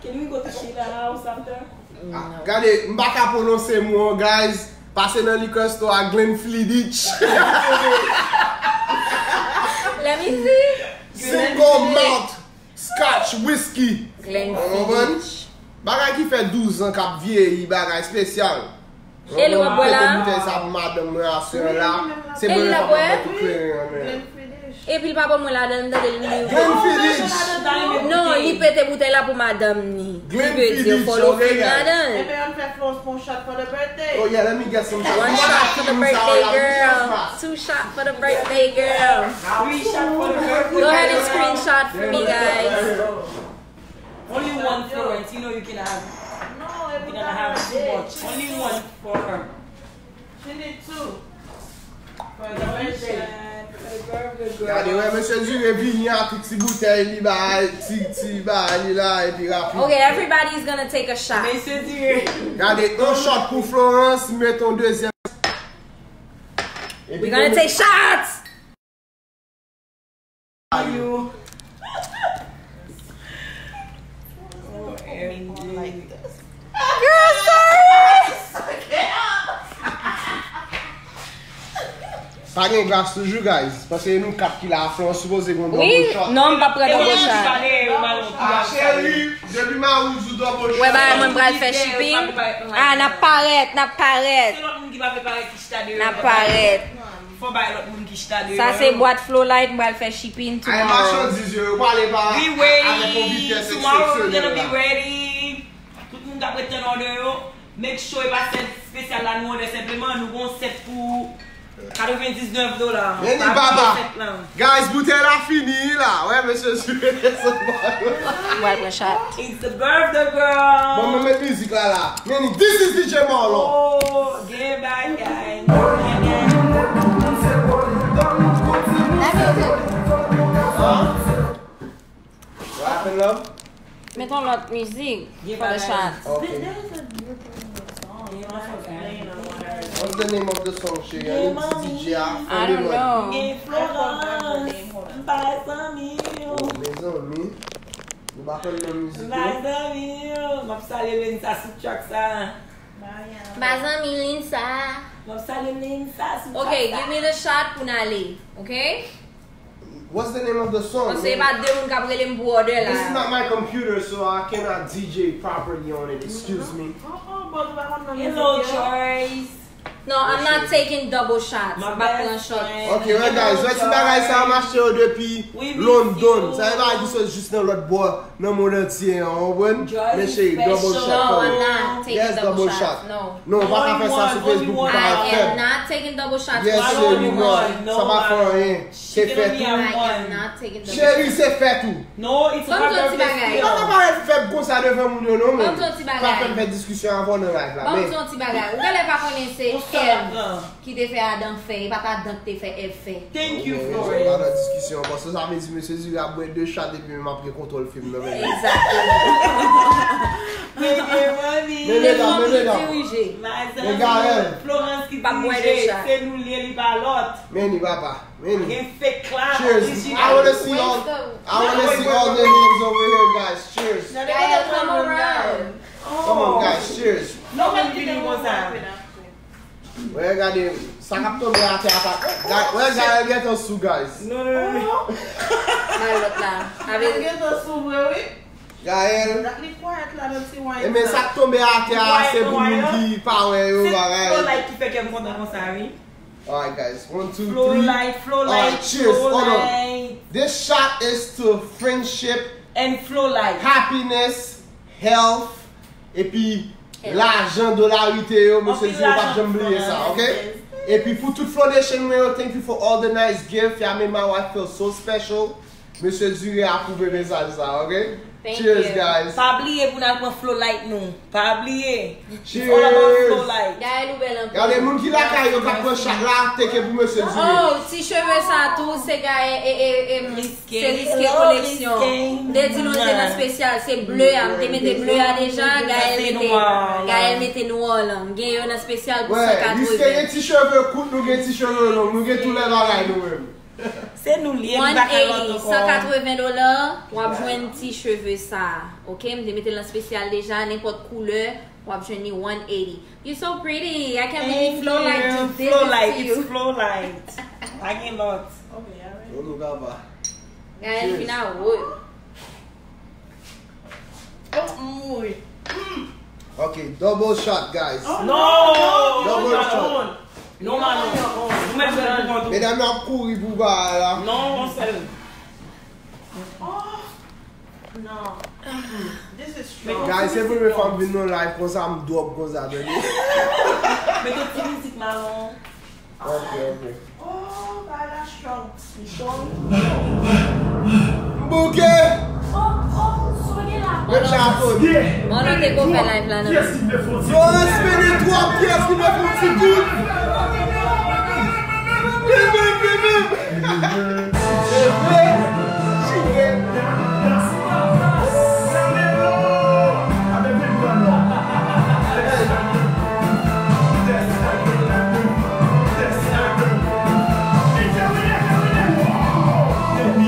Can we go to Sheila house after? Ah, gade, m pa ka pwononse mo an, guys. Pase nan liquor store a Glenfiddich. Let me see. Single malt, scotch, whisky. Ou konprann? Glenfiddich. Bagay ki fè douz an k ap vyeyi, bagay espesyal. E li w ap bwè la? Mete boutèy sa pou madanm mwen aswè la. Se E li mwen l ap k bwè? Ap mete kleren an men. Epi l pa ban mwen ladan l, m tande l li. Glenfiddich. Non, li pete boutèy la pou madanm ni. Li vle di fò l ofri m ladan l. Epi ann fè Florence pran yon shot for the birthday. Oh yeah, let me get some shots. One shot for the birthday girl. Two shot for the birthday girl. Three shot for the birthday. Go ahead and screenshot for me, guys. Only one Florence, you know you can have. No, You every cannot have too time. Much. Only one for her. She need two. For the birthday. Gade wè mesye Dure vini ak tout ti boutèy li bay, ti ti bay li la epi rapid. Okay, everybody is gonna take a shot. Mesye Dure. Gade yon shot pou Florence, met yon dezyèm. We're gonna take shots! You. Girl, sorry! Pa gen glas toujou, guys. Paske nou kat ki la a Florence, sipoze gen yon Wi, double shot. Non, m p ap pran double Ah, shot. cheri, depi Mawouzou double shot. Wè bagay mwen pral fè shipping. Ah, n ap parèt, n ap parèt. Se lòt moun ki pa vle parèt ki chita deyò. N ap parèt. Fò bay lòt moun ki chita deyò. Sa se bwat Flow Light, m pral fè shipping Ay, tomorrow. Machandiz yo, yo pale pa We avèk yon waiting. vitès Tomorrow we're gonna be eksepsyonèl. ready. Tout moun k ap ret tann order yo, make sure e pa sèt espesyal la nou order senpleman, nou gon sèt pou katrevendiznèf dola. Men li Pa baba. bliye sèt lan. Guys, boutèy la fini la. Wè, mesye Dure. M pral pran shot. It's the birthday girl. Bon, mwen met mizik la la. Men li, this is D J Marlon. Oh, gen bagay. What happened, love? Met yon lòt mizik for the shot. Okay. What's the name of the song, cheri? I need D J a. I don't know. Gen Florence. M pa zanmi yo. Oh, mezanmi. Nou pa konn nan mizik M pa yo. Zanmi yo. M ap salye Lensa sou track sa. Ba zanmi Linsa. M ap salye Lensa sou track sa. Okay, give me the shot pou n ale. Okay? What's the name of the song? Paske e pa de moun k ap rele m pou order la. This is not my computer, so I cannot D J properly on it. Excuse me. Oh, oh, but we want no Hello, music, yo. Joyce. No, I'm not taking double shots. M pa pran shot. Ok, well, guys, wè ti bagay sa m achte yo depi London. Sa e bagay ki sot jis nan lòt bò nan mond antye an, ou konprann? Men cheri, double shot. No, I'm not taking Yes, double double shots. Shot. No. Non, ou pa ka fè sa sou Facebook, ou pa I fè. am not taking double shots. Yes, Why cheri, you non. want? Sa pa fè anyen. Se fè tou. I am not taking double Cheri, shots. Se fè tou. No, it's Ban m di yon ti bagay. Ou pa ka parèt fèb konsa devan moun yo non, Ban men. m di yon ti Pa bagay. Fè m fè diskisyon avè w nan live la, Ban m men. Di yon ti bagay. Ou genlè pa konnen se Kev ki te fè Adam fè, e pa pa Adam ki te fè Èv fè. Thank you, Ou Florence. pa nan diskisyon, paske sa vle di mesye Dure ap bwè de chat epi menm ap gen kontwòl fim nan, men. Exactement. Baby, mami. Men medam, men medam. Dirije. Mazan, Men Gaël. Florence ki Pa bwè de dirije, chat. Se nou l ye, li pa lòt. Men ni papa. Men ni. Gen fake la, Cheers. orijinal. I wanna see all, I wanna see all the hands over here, guys. Cheers. Gaël, come around. Come on, guys. Cheers. Non, men vini konsa. Wè, gade, sa k ap tonbe atè a pa. Ga- Wè, Gaël gentan sou, guys. Non, non, non, non. Malòt la. Avè Mwen gentan sou vre, wi. Gaël. Dat li quiet la nan ti wine. E men sa k tonbe atè a, se pou moun ki pa wè yo, bagay. Se Flow Light ki fè kè m kontan konsa, wi. Alright, guys. One, two, Flow three. Light, Flow Alright, Light, cheers. Flow Hold on. Light. This shot is to friendship, And Flow Light. Happiness, health, epi lajan, dolarite yo, mesye Dure pa janm bliye sa, ok? Epi pou tout Flow Nation mwen yo, thank you for all the nice gift. Y'all made my wife feel so special. Mesye Dure apwouve mesaj sa, ok? Thank Cheers, you. Guys. Pa bliye pou n al pran Flow Light nou. Pa bliye. It's Cheers. All about Flow Light. Gaël ou bèl anpil. Gade, moun ki lakay yo k ap pran shot la, teke pou mesye Dure. Oh, ti cheve sa tou, se Gaël e, e, e, se Riske koleksyon. M te di nou te nan spesyal, se ble a, m te mete ble a deja, Gaël mete, Gaël mete nwa lan. M gen yo nan spesyal pou Wè, Riske san katreven. Gen ti cheve kout, nou gen ti cheve long, nou gen tou lè bagay nou menm. Se nou l ye, nou pa ka lòt One eighty, ankò. San katreven dola, w ap jwenn ti cheve sa. Ok, m te mete l nan spesyal deja, nenpòt koulè. W ap jwenn li one eighty. You so pretty. I can't believe Flow Light just did this to you. Flow Light. Pa gen lòt. Yo nou kaba. Gaël vin a wood. Oh, m mouri. Ok, double shot, guys. No! Double shot. No, man, no. Nou mèt fè l pou kont ou. Medam yo ap kouri pou ba la. Non, yon sèl. Guys, se premye fwa m vin nan live konsa, m drop konsa, tande. Met yon ti mizik malon. Ok, ok. Oh, bagay la strong. Li strong. M bouke! Oh, oh, so gen la. Menm jan a Tony. Bon, nou te go fè live la nan. Florence Mene twòp, kiyès ki vle fè yon ti kout? Bim, bim, bim, bim. Se vre. Chire.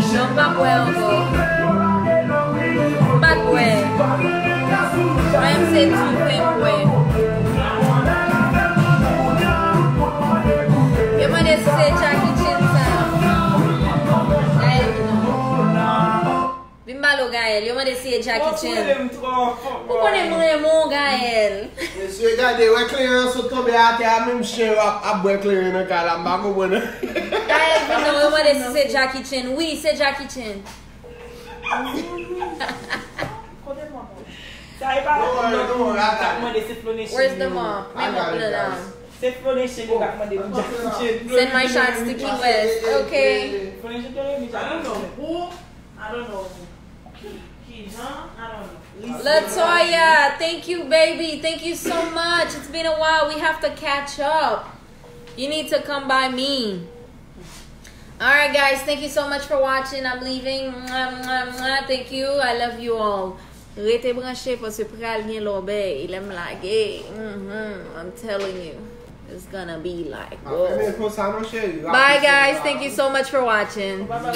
Non, m pa bwè ankò. M pa t bwè. Mwen, se dife m bwè. Yo mande si se Jackie Chan sa. Gaël, non. Vin balo, Gaël. Yo mande si se Jackie Chan. Ou konnen m renmen w, Gaël. Mesye, gade, wè kleren an sot tonbe atè a, menm chen yo ap, ap bwè kleren nan kay la, m pa konprann. Gaël vin non, yo mande si se Jackie Chan. Wi, se Jackie Chan. Kote mwen? Sa e pa Non, lòt non, moun la, k ap mande se Flonation. Where's the mom? Men mwen plen nan. Se Flonation yo k ap mande pou Jackie Chan. Send my shots to Key West. Okay. Flonation te renmen Jackie Chan. Who? I don't know. Kijan? I don't know. Latoya, thank you, baby. Thank you so much. It's been a while. We have to catch up. You need to come by me. Alright, guys, thank you so much for watching. I'm leaving. Mwah, mwah, mwah. Thank you. I love you all. Rete branche paske pral gen lòbèy. Lè m lage. Mhm. I'm telling you. It's gonna be like, whoa. Men konsa non, cheri. Bye, guys. Thank you so much for watching.